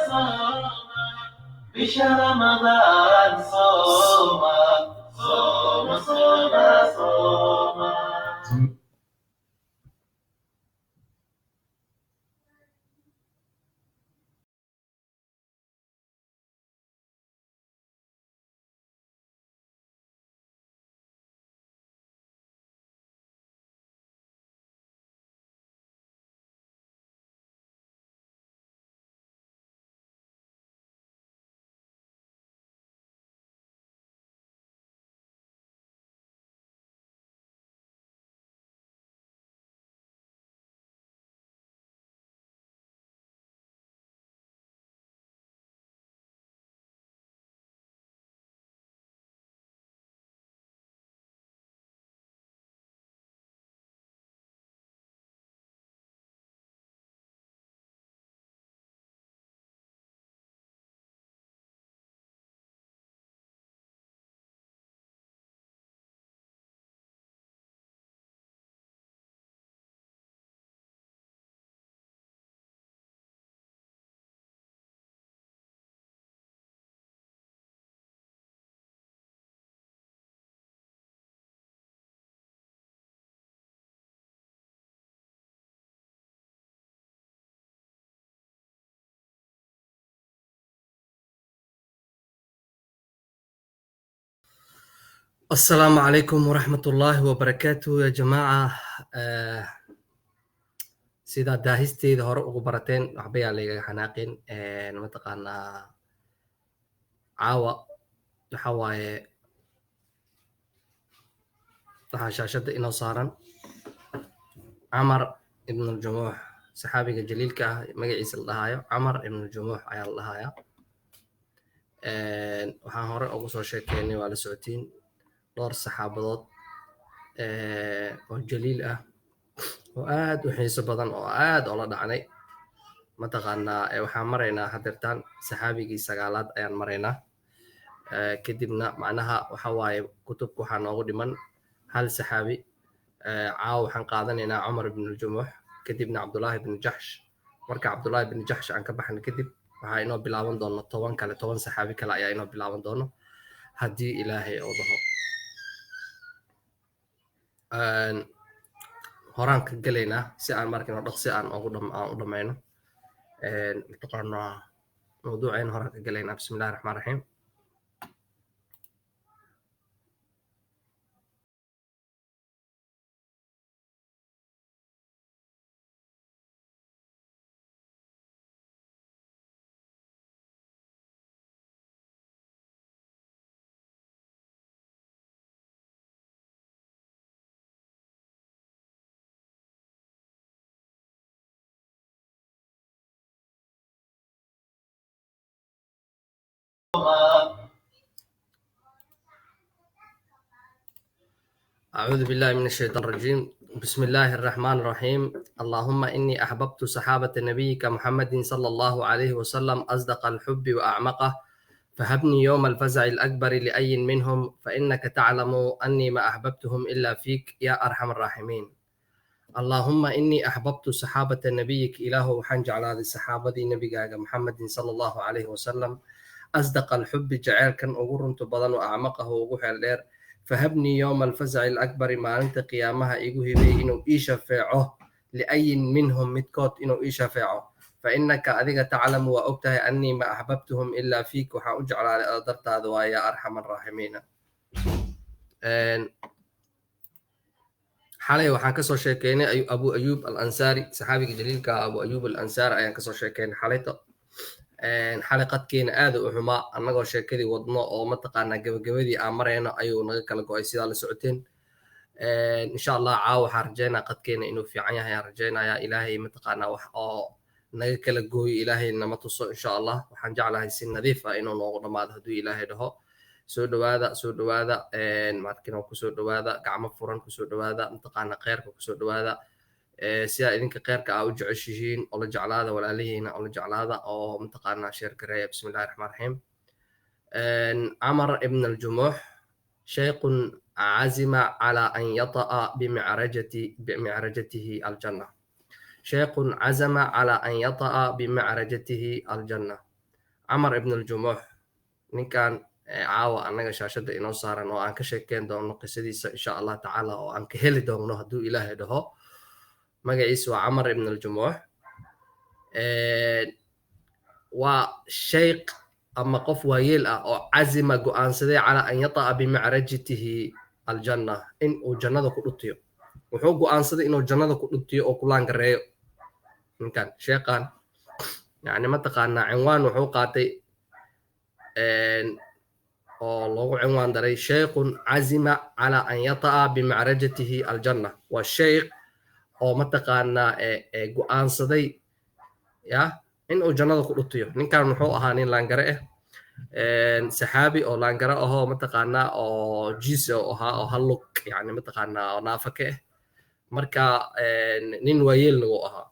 Soma, bisha Ramadan soma, soma, soma, soma. السلام عليكم ورحمة الله وبركاته يا جماعة. Sida daahisteeda hore ugu barateen, waxba yaa laygaga xanaaqin. Mataqaanaa, caawa waxa waaye waxaa shaashadda inoo saaran Camar ibn Jumuux, saxaabiga jaliilka ah magaciisa la dhahayo Camar ibn Jumuux ayaa la dhahayaa. Waxaan hore ugu soo sheekeynay, waa la socotiin, dhowr saxaabadood oo jaliil ah oo aad u xiiso badan oo aad oola dhacnay. Mataqaanaa, waxaan maraynaa hadeertaan saxaabigii sagaalaad ayaan maraynaa. Kadibna macnaha waxa waaye kutubka waxaa noogu dhiman hal saxaabi. Caawa waxaan qaadanaynaa Cumar ibn Jumuux, kadibna Cabdullaahi ibn Jaxsh. Marka Cabdullaahi ibn Jaxsh aan ka baxna kadib, waxaa inoo bilaaban doono 10 kale, 10 saxaabi kale ayaa inoo bilaaban doono haddii Ilaahay uu dhaho. Horaan ka gelaynaa si aan markino dhaqsi aan ugu aan u dhamayno. Mataqaanaa, mawduucayna horaan ka gelaynaa. Bismi illahi raxmaan raxiim. أعوذ بالله من الشيطان الرجيم. بسم الله الرحمن الرحيم. اللهم إني أحببت صحابة نبيك محمد صلى الله عليه وسلم أصدق الحب وأعمقه، فهبني يوم الفزع الأكبر لأي منهم، فإنك تعلم أني ما أحببتهم إلا فيك يا أرحم الراحمين. اللهم إني أحببت صحابة نبيك، إله وحنج على هذه الصحابة نبيك محمد صلى الله عليه وسلم، أصدق الحب جعل كان أغرنت بدن، وأعمقه وغحل دير، فهبني يوم الفزع الأكبر، maalinta qiyaamaha igu hibay inuu ii shafeeco، لأي منهم midkood inuu ii shafeeco، فإنك adiga تعلم waa ogtahay، أني ما أحببتهم إلا فيك، waxaan u jeclaaday ada dartaada waa، يا أرحم الراحمين. Xalay waxaan kasoo sheekeynay Abu Ayub Al Ansaari, saxaabiga jaliilka ah Abu Ayub Al Ansaari ayaan kasoo sheekeynay xalayto. Xalay qadkeena aad u xumaa, annagoo sheekadii wadno oo mataqaanaa gabagabadii aan marayno ayuu naga kala go'ay, sidaa la socoteen. Insha Allah caawa waxaan rajeynaa qadkeena inuu fiican yahay ayaan rajeynayaa. Ilaahay mataqaanaa wax oo naga kala gooyo Ilaahay nama tuso. Insha Allah waxaan jeclahay si nadiif ah inuu noogu dhammaado hadduu Ilaahay dhaho. Soo dhawaada, soo dhawaada, maadkina kusoo dhawaada, gacmo furan kusoo dhawaada, mataqaanaa kheyrka kusoo dhawaada. Sidaa idinka kheyrka aa u jeceshihiin oo la jeclaada walaalihiina oo la jeclaada oo mataqaanaa share gareeya. Bismi illahi raxmaan raxiim. Camar ibn Aljumuux shaykhun cazima cala an yata'a bimicrajatihi aljanna. Shaykhun cazama cala an yata'a bimicrajatihi aljanna. Camar ibn Aljumuux, ninkan caawa annaga shaashadda inoo saaran oo aan ka sheekeyn doono qisadiisa, insha Allah tacaala, oo aan ka heli doono hadduu Ilaahay dhaho, magaciisa waa Camar ibn Aljumuux. Waa sheykh ama qof waayeel ah oo cazima, go'aansaday, calaa an yata'a bimacrajatihi aljanna, in uu jannada ku dhutiyo. Wuxuu go'aansaday inuu jannada ku dhutiyo oo ku laangareeyo. Ninkan sheekhan, yani mataqaanaa, cinwaan wuxuu qaatay oo loogu cinwaan daray "Sheikhun cazima calaa an yata'a bimacrajatihi aljanna". Waa sheikh oo mataqaanaa go'aansaday ya in uu jannada ku dhutiyo. Ninkan wuxuu ahaa nin laangare ah, saxaabi oo laangare ahoo mataqaanaa oo jiis oo ahaa oo hal lug, yani mataqaanaa, oo naafake ah. Marka nin waayeelna wuu ahaa.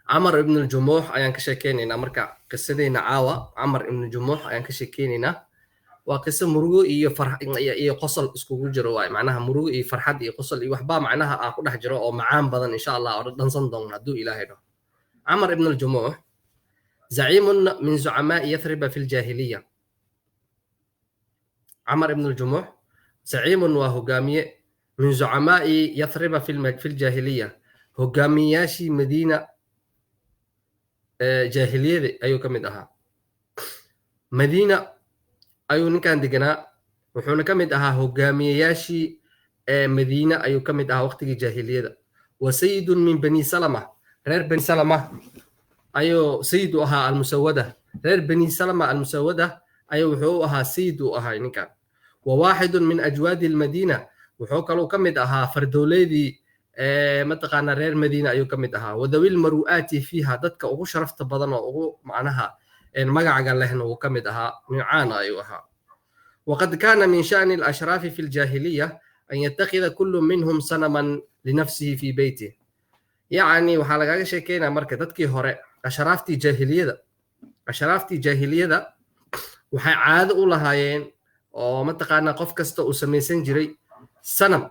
Camar ibn Aljumuux ayaan ka sheekeynaynaa. Marka qisadeyna caawa Camar ibn Jumuux ayaan ka sheekeynaynaa. Waa qiso murugo iyo iyo qosol iskugu jiro waay. Macnaha murugo iyo farxad iyo qosol iyo waxbaa macnaha ah ku dhex jiro oo macaan badan, insha Allah, oo dhansan doona hadduu Ilaahay dhaho. Camar ibn Aljumuux zaciimun min zucamaa'i Yathriba fi ljaahiliya. Camar ibn Aljumuux zaciimun, waa hogaamiye, min zucamaa'i Yathriba fi ljaahiliya, hogaamiyayaashii Madiina jaahiliyada ayuu ka mid ahaa. Madiina ayuu ninkan deganaa, wuxuuna ka mid ahaa hogaamiyeyaashii Madiina ayuu ka mid ahaa waqtigii jaahiliyada. Wa sayidun min Bani Salama, reer Bani Salama ayuu sayid u ahaa, almusawada. Reer Bani Salama almusawada ayuu wuxuu u ahaa sayid u ahay ninkan. Wa waaxidun min ajwaadi almadiina, wuxuu kaluu ka mid ahaa fardowleydii mataqaanaa reer Madiina ayuu ka mid ahaa. Wadawil maru'aati fiiha, dadka ugu sharafta badan oo ugu macnaha magacaga lehna wuu ka mid ahaa. Nin caana ayuu ahaa. Waqad kaana min sha'ni alashraafi fi ljaahiliya an yattakhida kullu minhum sanaman linafsihi fi beytih. Yacni waxaa lagaga sheekeynaya marka dadkii hore, ashraaftii jaahiliyada. Ashraaftii jaahiliyada waxay caado u lahaayeen oo mataqaanaa qof kasta uu samaysan jiray sanam.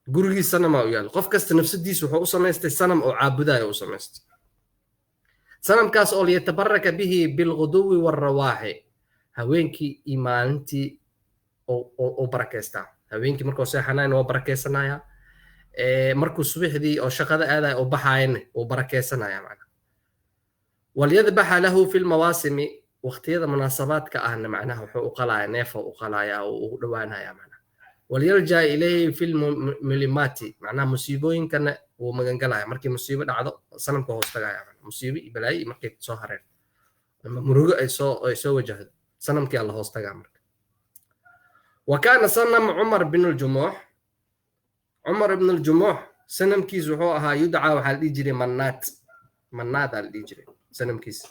Gurigii sanamaa u yaal. Qof kasta nafsadiisa wuxuu u samaystay sanam oo caabudayo u samaystay, sanamkaas oo liyatabaraka bihi bilghuduwi walrawaaxi, haweenkii iyo maalintii oo barakeystaa. Haweenkii markuu seexanayna waa barakeysanaya, markuu subaxdii oo shaqada aadaya oo baxaayana wuu barakeysanaya macnaha. Walyadbaxa lahu fi lmawaasimi, waqtiyada munaasabaadka ahna macnaha wuxuu u qalaya neefa u qalaya oo ugu dhowaanaya macnaha. Walyalja ilayhi fi lmulimaati, macnaha musiibooyinkana wuu magangalaya. Markii musiibo dhacdo sanamka hoos tagaya macnaha, musiibo iyo balaayo iyo markay soo hareen ama murugo ay soo wajahdo, sanamkii alla hoos tagaa marka. Wa kaana sanam Cumar bin Aljumuux, Cumar ibn Aljumuux sanamkiis wuxuu ahaa yudcaa, waxaa la dhihi jiray Mannaat. Mannaat aa la dhihi jiray sanamkiis.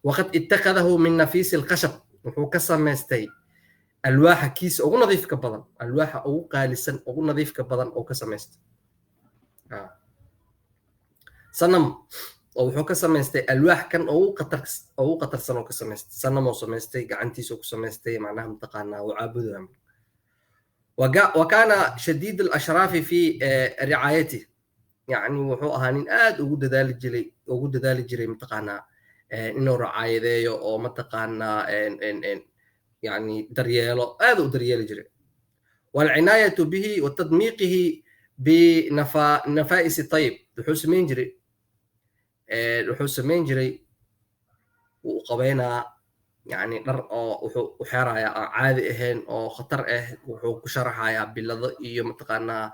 Waqad ittakhadahu min nafiisi alkhashab, wuxuu ka samaystay alwaaxa kiisa ugu nadiifka badan, alwaaxa ugu qaalisan, ugu nadiifka badan oo ka samaystay sanam oo wuxuu ka samaystay alwaax kan ugu qatarsan oo ka samaystay sanam oo samaystay gacantiisa ku samaystay, macnaha mataqaanaa uu caabudaya. Wa kaana shadiid alashraafi fi ricaayatih, yacni wuxuu ahaa nin aad ugu dadaali jiray mataqaanaa inuu racaayadeeyo oo mataqaanaa yani daryeelo, aad u daryeeli jiray. Walcinaayatu bihi wa tadmiiqihi binafaa'isi tayib, wuxuu samayn jiray wuu u qabeynaa, yani dhar oo wuxuu u xerayaa aan caadi ahayn oo khatar ah. Wuxuu ku sharaxayaa bilado iyo mataqaanaa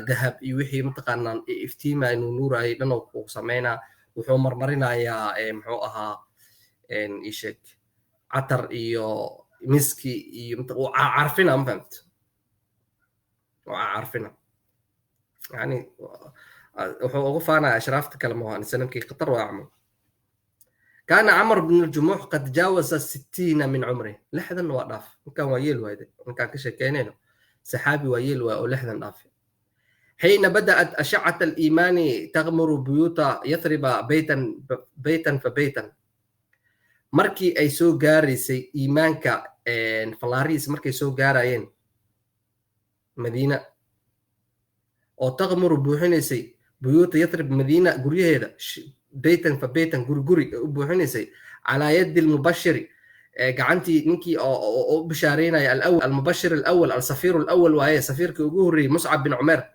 dahab iyo wixii mataqaanaa iftiimaya, nuunuurayay dhan oo sameynaa. Wuxuu marmarinayaa muxuu ahaa ii sheeg, catar iyo miski iyo wuu carfina, ma fahamta? Wuu carfina, yani wuxuu ugu faanaya ashraafta kale maahan. Sanamkii khatar waa camal. كان عمر بن الجموح قد جاوز 60 من عمره، 60 waa dhaaf. Ninkan waa yeel waayde. Ninkaan ka sheekeynayno saxaabi waa yeel waay oo 60 dhaaf. حين بدأت أشعة الإيمان تغمر بيوت يثرب بيتا بيتا فبيتا، markii ay soo gaaraysay iimaanka falaarihiis, markay soo gaarayeen Madiina oo taqmuru, buuxinaysay, buyuuta Yathrib, Madiina guryaheeda. Beytan fa beytan, guri guri u buuxinaysay, calaa yadi almubashiri, gacantii ninkii oo u bishaareynaya, alawal, almubashir alawal, alsafiir alawal, waaye safiirkii ugu horreeyey, Muscab bin Cumeer.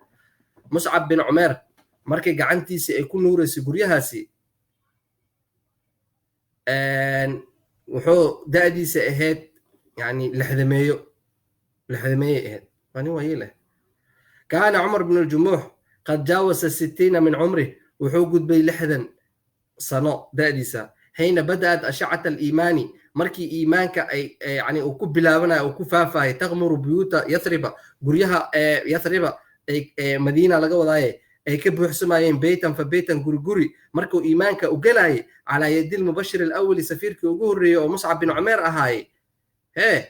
Muscab bin Cumeer markay gacantiisii ay ku nuureysay guryahaasi, wuxuu da'diisa ahayd yani 60-meeyo, 60-meeyay ahayd, waa nin waayeel ah. Kaana Cumar bin Aljumuux qad jaawasa 60 min cumrih, wuxuu gudbay 60 sano da'diisa, xiina bada'at ashacata aliimaani, markii iimaanka ay yani uu ku bilaabanayo, uu ku faafayay, taqmuru buyuuta Yathriba, guryaha Yathriba Madiina laga wadaaye, ay ka buuxsamayeen, beytan fa beytan, guri guri, markuu iimaanka u gelayay, calaa yadi lmubashir alawali, safiirkii ugu horreeyey oo Muscab bin Cumeer ahaayey. Hee,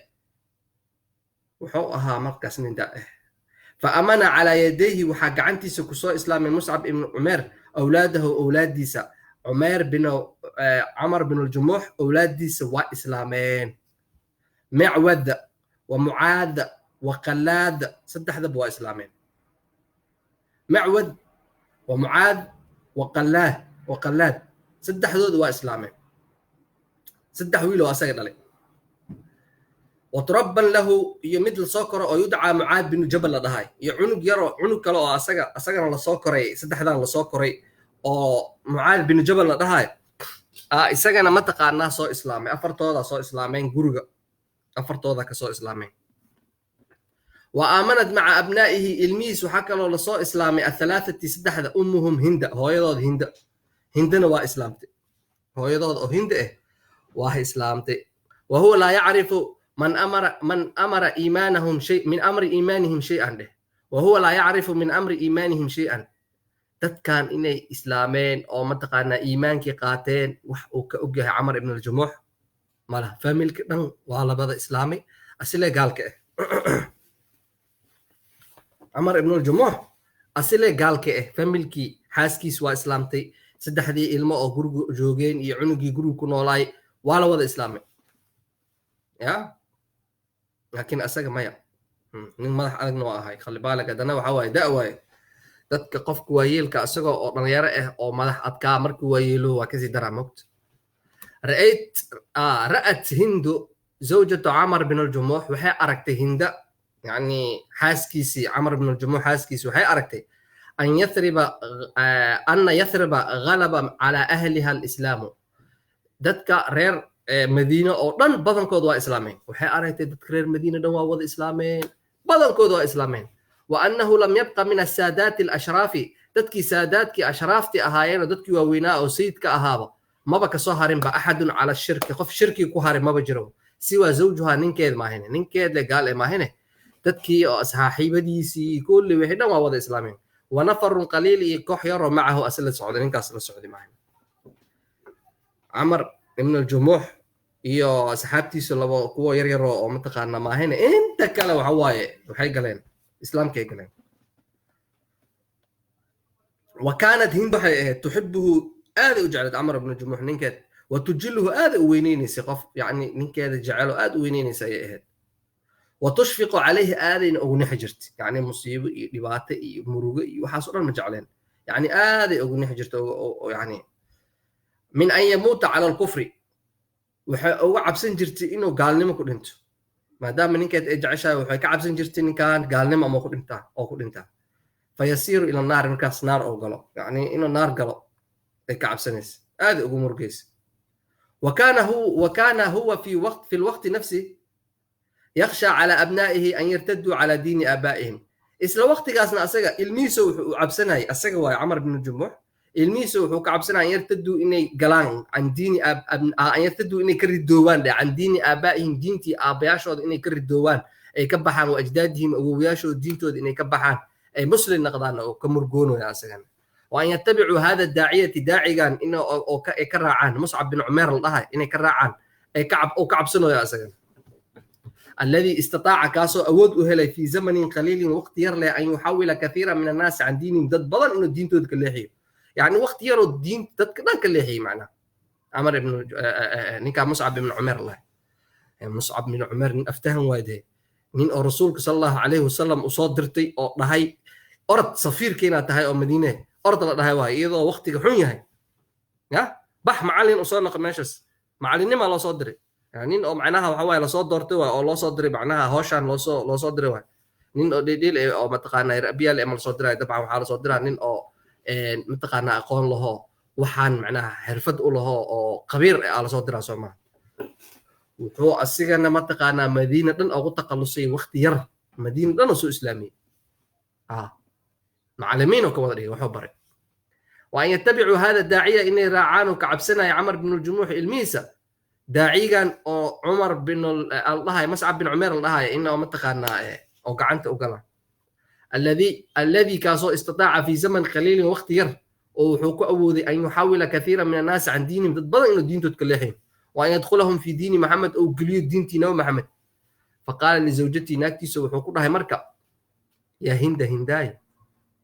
wuxuu ahaa markaas nin da ah. Faamana calaa yadayhi, waxaa gacantiisa kusoo islaamay Muscab ibn Cumeer, awlaadahu, awlaaddiisa, Cumeer bin Camar bin Aljumuux awlaaddiisa waa islaameen, Mecwada wa Mucaada wa Qalaada, saddexdaba waa islaameen, Macwad wa Mucaad wa Qalaad, wa Qalaad, saddexdooda waa islaameen, saddex wiil oo asaga dhalay. Waturabban lahu, iyo mid lasoo koro oo yudcaa Mucaad binu Jabal la dhahay, iyo cunug yaroo, cunug kale oo asaga asagana lasoo koray, saddexdan lasoo koray oo Mucaad binu Jabal la dhahay, isagana mataqaanaa soo islaamay. Afartooda soo islaameen, guriga afartooda ka soo islaameen. Wa aamanat maca abnaa'ihi, ilmihiis waxaa kaloo lasoo islaamay, athalaathati, saddexda, ummuhum Hinda, hooyadooda Hinda. Hindana waa islaamtay, hooyadooda oo Hinda ah waa islaamtay. Wa huwa laa yacrifu man amara iimaanahum shay min amri iimaanihim shay-an dheh. Wa huwa laa yacrifu min amri iimaanihim shay-an, dadkan inay islaameen oo mataqaanaa iimaankii qaateen wax uu ka ogyahay Camar ibn Aljumuux malaha. Familka dhan waa labada islaamay, asile gaalka ah. Camar ibn Aljumuux asile gaalka ah, familkii, xaaskiis waa islaamtay, saddexdii ilmo oo gurigu joogeen iyo cunugii gurigu ku noolaay waa la wada islaamay ya, laakiin asaga maya. Nin madax adagna waa ahay, khalibaalag. Haddana waxa waaye da waaye dadka, qofka waayeelka isagoo oo dhalinyaro ah oo madax adkaa, markuu waayeelo waa kasii daraa mogta. Ra'ayt ra'at Hindu zawjatu Camar bin Aljumuux, waxay aragtay Hinda, yani xaaskiisii, Camar bin Aljumuux xaaskiisii, waxay aragtay an yathriba anna Yathriba ghalaba cala ahliha alislaamu, dadka reer Madiine oo dhan badankood waa islaameen. Waxay aragtay dadka reer Madiine dhan waa wada islaameen, badankood waa islaameen. Wa annahu lam yabqa min asaadaati alashraafi, dadkii saadaadkii ashraaftii ahaayeen oo dadkii waaweynaa oo sayidka ahaaba maba kasoo harinba, axadun cala shirki, qof shirki ku haray maba jiro, siwaa zawjuha, ninkeed maahine, ninkeed le gaal e maahine, dadkii oo asxaaxiibadiisii kulli wixii dhan waa wada islaameen. Wa nafarun qaliil, iyo koox yaroo macahu, asla socday, ninkaas la socday maahine. Camar ibn Aljumuux iyo asxaabtiisu labo kuwa yar yaro oo mataqaana maahine, inta kale waxa waaye waxay galeen islaamkay galeen. Wa kaanat Hind, waxay ahayd, tuxibuhu, aaday u jecleed Camar ibn Jumuux ninkeed, wa tujiluhu, aaday u weyneynaysa, qof yacni ninkeeda jecelo aad u weyneynaysa ayay ahayd. Wa tushfiqu calayhi, aadayna ugu nixi jirtay, yacni musiibo iyo dhibaato iyo murugo iyo waxaas o dhan ma jecleen, yacni aaday ugu nixi jirtay, yani min an yamuuta cala alkufri, waxay uga cabsan jirtay inuu gaalnimo ku dhinto, maadaama ninkeed ay jeceshahay. Waxay ka cabsan jirtay ninkan gaalnimo ama ku dhintaa oo ku dhintaa, fayasiiru ila naar, markaas naar oo galo, yacni inuu naar galo ay ka cabsanaysa, aaday ugu murugaysa. وكان هو في الوقت نفسه يخشى على أبنائه أن يرتدوا على دين آبائهم. Isla waqtigaasna asaga ilmihiisa wuxuu u cabsanayay, asaga waayo Camar bin Jumuux, ilmihiisa wuxuu ka cabsanaya an yartaduu, inay galaan, can diini an yartaduu, inay ka ridoobaan dhe, can diini aabaa'ihim, diintii aabbayaashooda inay ka ridoobaan, ay ka baxaan, wa ajdaadihim, awowayaashooda diintooda inay ka baxaan, ay muslim noqdaan oo ka murgoonaya asagana. Wa an yatabicuu hada daaciyati, daacigan in oo ay ka raacaan, Muscab bin Cumeer la dhahay inay ka raacaan ay ka oo ka cabsanaya asagana, alladii istataaca, kaasoo awood u helay, fi zamanin qaliilin, waqti yar leh, an yuxawila kathiira min annaasi can diinihim, dad badan inuu diintooda ka leexiyo, yani waqti yaroo diin dadka dhan ka leexiyey. Macnaha Camar ibn ninkaa Muscab ibn Cumeer lahay, Muscab ibn Cumeer nin aftahan waadee, nin oo rasuulka sala Allahu calayhi wasalam uu soo dirtay oo dhahay orod, safiirka inaad tahay oo Madiine orod la dhahay waayo, iyadoo waqtiga xun yahay. Ya bax macallin usoo noqo meeshaas, macallinnima loo soo diray. Yani nin oo macnaha waxa waaye lasoo doortay waay, oo loo soo diray macnaha hawshaan loosoo diray waay. Nin oo dhidhiil eh oo mataqaanaa rabiyaal eh ma lasoo diray. Dabcan waxaa lasoo diraa nin oo mataqaanaa aqoon laho, waxaan macnaha xirfad u laho oo khabiir ah lasoo diraa, soo maha? Wuxuu asigana mataqaanaa Madiina dhan ugu takhalusay waqti yar, Madiina dhan oo soo islaamiyey, macallimiin oo ka wada dhigay, wuxuu baray. Wa an yatabicuu hada daaciya, inay raacaan oo ka cabsanaya Camar bin Ljumuux ilmihiisa, daacigan oo Cumar bin la dhahay Mascab bin Cumeer la dhahay, in oo mataqaanaa oo gacanta u galaan. Alladii kaasoo istataaca fi zaman qaliilin, waqti yar oo wuxuu ku awooday, an yuxawila kathiira min annaasi can diinihim, dad badan inuu diintood ka leexiyo, wa an yadkhulahum fi diini Maxamed, oo geliyo diintii Nabi Maxamed. Faqaala lizawjatii, naagtiisa wuxuu ku dhahay marka: "Yaa Hinda, Hindaay,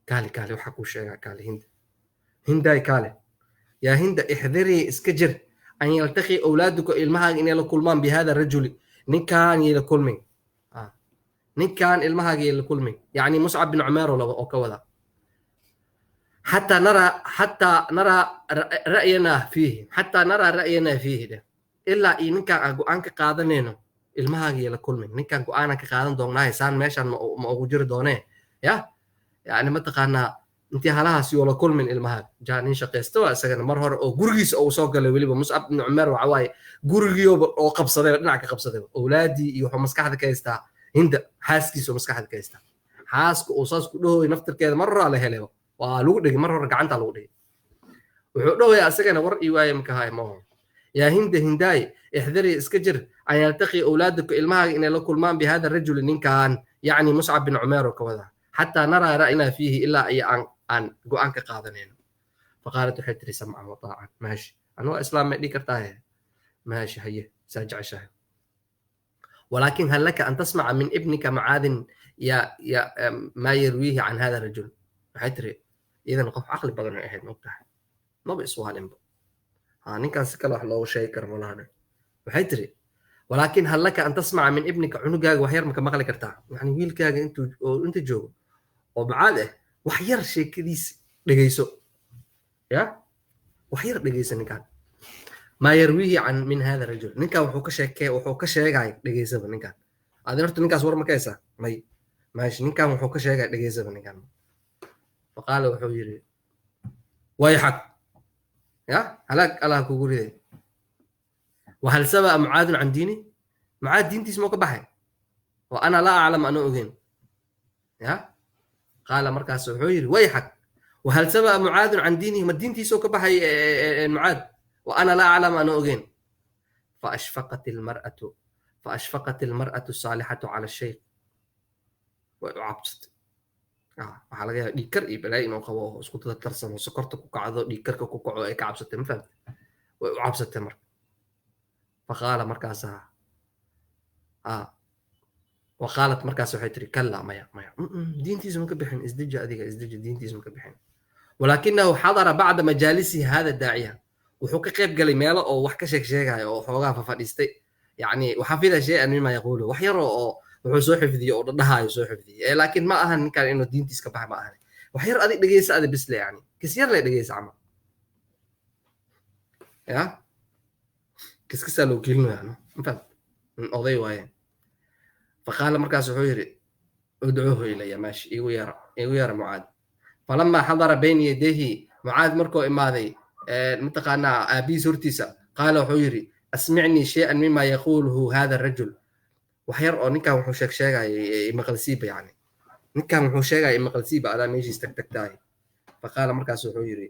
kaale, kaale, waxaa kuu sheegaa, kaale Hinda, Hindaay, kaale. Yaa Hinda, ixdirii, iska jir, an yaltaqi awlaaduka, ilmahaaga inay la kulmaan, bihada rajuli, ninkaan yay la kulmin, ninkaan ilmahaaga yay la kulmin." Yacni Muscab bin Cumeer oo ka wada. Xataa naraa ra'yanaa fiihi, xataa naraa ra'yanaa fiihi dheh, ilaa iyo ninkaan aan go'aan ka qaadanayno, ilmahaaga yay la kulmin ninkaan. Go'aanan ka qaadan doonaaye, saan meeshaan ma ugu jiri doonee. Ya yani mataqaanaa intii halahaas yoo la kulmin ilmahaaga. Jaa nin shaqaysta waa isagana, mar hore oo gurigiisa uu soo galay weliba Muscab ibn Cumeer, waxa waaye gurigiiba oo qabsaday, dhinac ka qabsaday, owlaadii iyo wuxuu maskaxda ka haystaa Hinda xaaskiisa oo maskaxda ka haystaa. Xaaska uu saas ku dhahoy naftirkeeda mar horaa la helay, waa lagu dhigay mar hore, gacanta lagu dhigay. Wuxuu dhahoyaa isagana war ii waaye maka haay maaho. "Yaa Hinda, Hindaay, ixdari, iska jir, an yaltaqi awlaaduka, ilmahaaga inay la kulmaan, bihada rajuli, ninkan," yacni Muscab bin Cumeer oo ka wadaa, "xataa naraa ra'yinaa fiihi, ilaa iyo aan go'aan ka qaadanayno." Faqaalat, waxay tiri: "Samcan wa taacan, maashi." Anuu islaam may dhihi kartaaye? Maashi, haye, saa jeceshahay. "Walaakin hal laka an tasmaca min ibnika Mucaadin ya maa yarwiihi can hada rajul?" Waxay tiri, iyadan qof caqli badan ay ahayd, mogtahay, maba iswaalinba ninkaan si kale wax loogu sheegi karo malaha. Waxay tiri: "Walaakin hal laka an tasmaca min ibnika, cunugaaga wax yar maka maqli kartaa? Yani wiilkaaga intuu oo inta joogo oo Mucaad ah, wax yar sheekadiis dhegeyso, ya wax yar dhegeyso ninkaan, maa yarwiihi can min hada rajul, ninkan wuxuu ka sheekee, wuxuu ka sheegay dhegeysaba ninkan. Adin horta ninkaas war ma ka haysaa? May. Maashi, ninkan wuxuu ka sheegay dhegeysaba ninkan." Faqaala, wuxuu yidhi: "Wayxak, ya halaag Allah kugu riday, wahal sabaa Mucaadun can diini? Mucaad diintiis moo ka baxay wa ana laa aclam, ana ogeyn?" Ya qaala, markaas wuxuu yidhi: "Wayxak, wahal sabaa Mucaadun can diinihi? Ma diintiisoo ka baxay Mucaad wa ana laa aclam, ana ogeyn?" Faashfaqat almar'atu asaalixatu cala shaykh, way u cabsatay. Waxaa laga yaaba dhiigkar iyo balaayo inuu qabo oo isku tarsamo, sokorta ku kacdo, dhiigkarka ku kaco, ay ka cabsatay, ma fahamtay? Way u cabsatay marka. Faqaala, markaasaa waqaalat, markaas waxay tiri: "Kalla, maya, maya, diintiisa ma ka bixin. Isdeji adiga, isdeji, diintiisa ma ka bixin. Walaakinahu xadara bacda majaalisihi hada daaciya, wuxuu ka qayb galay meelo oo wax ka sheeg sheegayo oo xoogaa fafadhiistay, yacni waxafida shay-an mima yaquulu, wax yar oo wuxuu soo xifdiyey oo dhadhahaayo soo xifdiyey, laakiin ma ahan ninkan inuu diintiis ka baxa, ma ahan. Wax yar adig dhegeysa, adi bisle, yani kis yar le dhegeysa camal, ya kiskisaa loo gelinaya, no ma fahamt? Oday waaye. Faqaala, markaas wuxuu yidhi: "Udcuuhu ilaya." Maashi, igu yeera, igu yeera Mucaad. Falamaa xadara bayna yadayhi, Mucaad markuu imaaday mataqaanaa aabihiis hortiisa, qaala, wuxuu yidhi: "Asmicnii shay-an mima yaquuluhu hada rajul." Wax yar oo ninkan wuxuu sheeg sheegayay imaqalsiiba, yani ninkan wuxuu sheegaya imaqalsiiba, adaa meeshiis tag tagtaay. Faqaala, markaas wuxuu yidhi: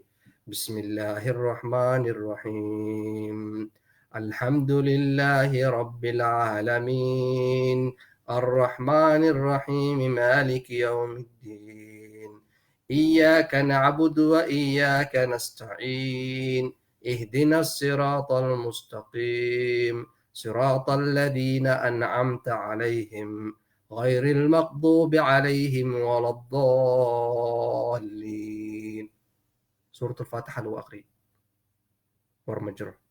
"Bismi illaahi arraxmaani arraxiim, alxamdu lilaahi rabbi alcaalamiin, الرحمن الرحيم، مالك يوم الدين، إياك نعبد وإياك نستعين، اهدنا الصراط المستقيم، صراط الذين أنعمت عليهم، غير المغضوب عليهم ولا الضالين." سورة الفاتحة لو أقري ورمجره.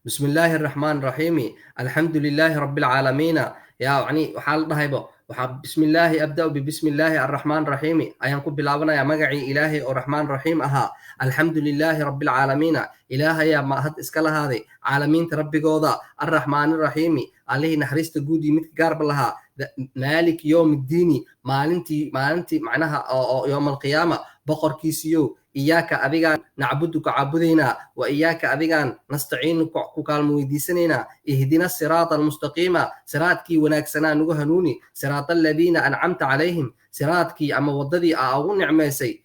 بسم الله الرحمن الرحيم، الحمد لله رب العالمين. يعني waxaa la dhahayba Waxaa bismillaahi abda'u bibismillaahi arraxmaan raxiimi ayaan ku bilaabanayaa magacii Ilaahay oo Raxmaan Raxiim ahaa. Alxamdu lilaahi rabbilcaalamiina, Ilaahayaa mahad iska lahaaday caalamiinta rabbigooda. Arraxmaani raxiimi, allihii naxariista guud iyo midka gaarba lahaa. Maalik yowmiddiini, maalintii macnaha oo yowm alqiyaama boqorkiisiyow. Iyaaka adigaan nacbudu ku caabudaynaa, wa iyaaka adigaan nastaciinu ku kaalmo weydiisanaynaa. Ihdina siraata almustaqiima, siraadkii wanaagsanaa nugu hanuuni. Siraata aladiina ancamta calayhim, siraadkii ama waddadii aa ugu nicmaysay,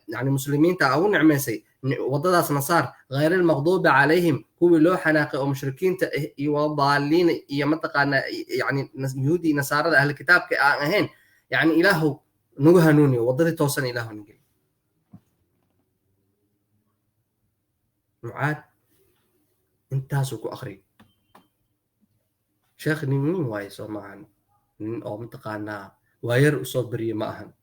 yani muslimiinta aa ugu nicmaysay, waddadaas nasaar. Khayr almaqduubi calayhim, kuwii loo xanaaqay oo mushrikiinta iyo wadaaliina iyo mataqaanaa yani yuhuudi nasaarada ahli kitaabka aan ahayn, yani Ilaahu nagu hanuuniyo waddadii toosan, Ilaahu nageli. Mucaad intaasuu ku akhriyay. Sheekh nin weyn waaye, soo maahan? Nin oo mataqaanaa waayar usoo bariyey ma ahan.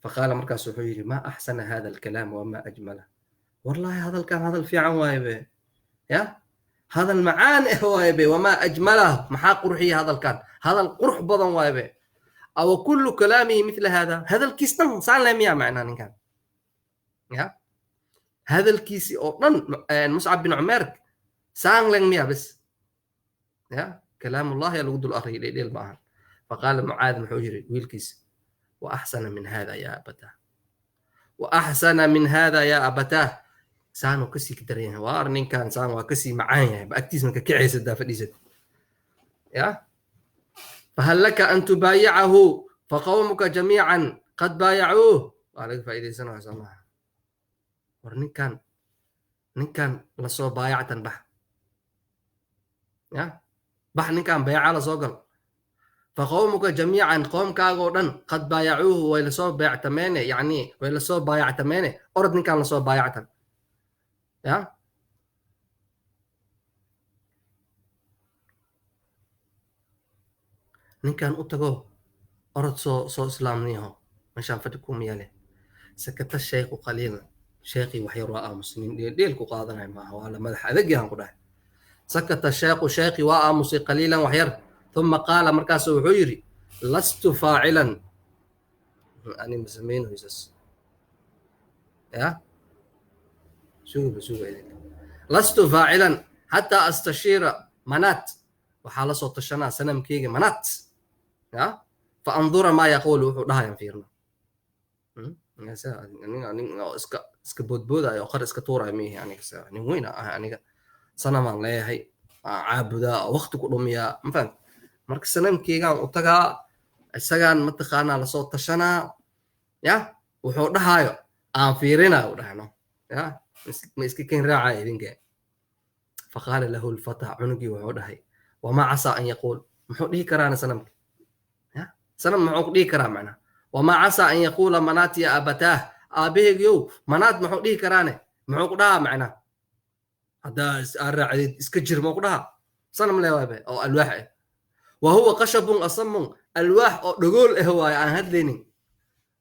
Faqaala, markaas wuxuu yidhi: "Maa axsana hada alkalaam wamaa ajmala." Wallahi hadalkan hadal fiican waaye be, ya hadal macaan eh waaye be. "Wamaa ajmalah," maxaa qurxiya hadalkan? Hadal qurux badan waaye be. "Aw kullu kalaamihi mithla hada?" Hadalkiis dhan saan leh miyaa macnaa ninkan? Ya hadalkiisi oo dhan Muscab bin Cumeer saan leh miyaa bes? Ya kalaamullahi yaa lagu dul akhriyay, dheeldheel ma ahan. Faqaala Mucaad, muxuu yiri wiilkiis? "Wa axsana min hada ya abatah, wa axsana min hada ya abatah." Saanuu kasii daran yahay waar ninkan, saan waa kasii macaan yahay ba agtiis marka kicaysa daa fadhiisad. Ya fahal laka an tubaayicahu faqawmuka jamiican qad baayacuuh. Waa laga faa'iidaysanaya, soo maaha? War ninkan lasoo baayactan, bax, ya bax, ninkan beeca lasoo gal. "Faqawmuka jamiican," qoomkaagoo dhan, "qad baayacuuhu," way lasoo beectameene, yacni way lasoo baayactameene. Orod ninkan lasoo baayactan. Ya ninkan u tago, orod soo islaamniyaho, meeshaan fadhi kuma yaale. Sakata sheekhu qaliilan, sheekhii wax yar waa aamusay. Nin dheeldheel ku qaadanaya maaha, waa la madax adag yahan ku dhahay. Sakata sheekhu, sheekhii waa aamusay, qaliilan wax yar. Uma qaala, markaasu wuxuu yidhi: "Lastu faacilan," ani ma samaynaysaas. Ya suguba suga idinka. "Lastu faacilan xataa astashiira manaat," waxaa la soo tashanaa sanamkeyga manaat, ya fa andura maa yaquulu, wuxuu dhahayaan fiirna. Iska boodboodayo oo qar iska tuurayo miihi aniga. Nin weyn aan ahay aniga, sanamaan leeyahay aan caabudaa oo waqti ku dhumiyaa, ma fahamт? Marka sanamkeygaan u tagaa, isagaan mataqaanaa lasoo tashanaa, ya wuxuu dhahaayo aan fiirinaa u dhahno, ya ma iska ken raacaya idinka. Faqaala lahu lfata, cunugii wuxuu dhahay: "Wamaa casaa an yaquul?" Muxuu dhihi karaana sanamka? Ya sanam muxuu ku dhihi karaa macnaha? "Wamaa casaa an yaquula manaat ya abataah?" Aabaheygiyow, manaat muxuu dhihi karaane? Muxuu ku dhahaa macnaha? Haddaa aa raacdid iska jir muu ku dhahaa? Sanam le waabe oo alwaax ah. Wa huwa qashabun asamun, alwaax oo dhagool ah waaye, aan hadlaynin.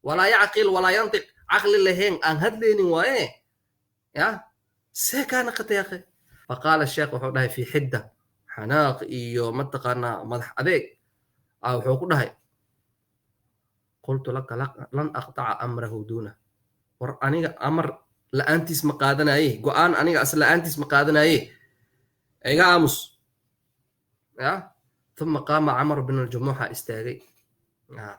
Walaa yacqil walaa yantiq, caqli lahayn, aan hadlaynin waaye. Ya see kaa naqatay akhi? Faqaala sheekh, wuxuu dhahay fi xidda, xanaaq iyo mataqaanaa madax adeeg ah wuxuu ku dhahay: "Qultu laka lan aqtaca amrahu duuna." War aniga amar la'aantiis ma qaadanaye, go'aan aniga as la'aantiis ma qaadanaye, iga aamus. Ya uma qaama Camar bin Aljumuuxa istaagay. Ya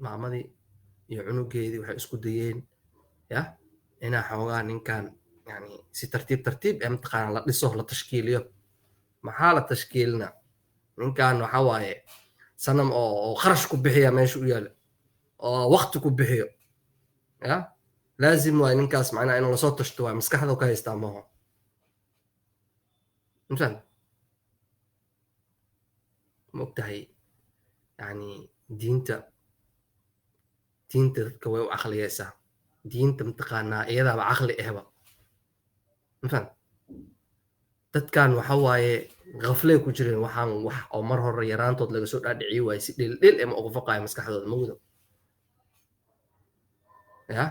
maamadii iyo cunugeedii waxay isku dayeen ya inaa xoogaa ninkan yani si tartiib tartiib ee mataqaana la dhiso, la tashkiiliyo. Maxaa la tashkiilina? Ninkan waxa waaye sanam oo kharash ku bixiya meesha u yaala oo waqti ku bixiyo. Ya laazim waaye ninkaas macnaha inuu lasoo tashto waaye, maskaxda ka haystaa maaho mafahant? Ma ogtahay yani diinta dadka way u caqliyeysaa. Diinta mataqaanaa iyadaaba caqli ahba, mafahant? Dadkan waxa waaye qaflay ku jireen. Waxaan wax oo mar hore yaraantood laga soo dhaadhiciyi waaye, si dhildhil ema uga faqaayo maskaxdooda mawdo. Ya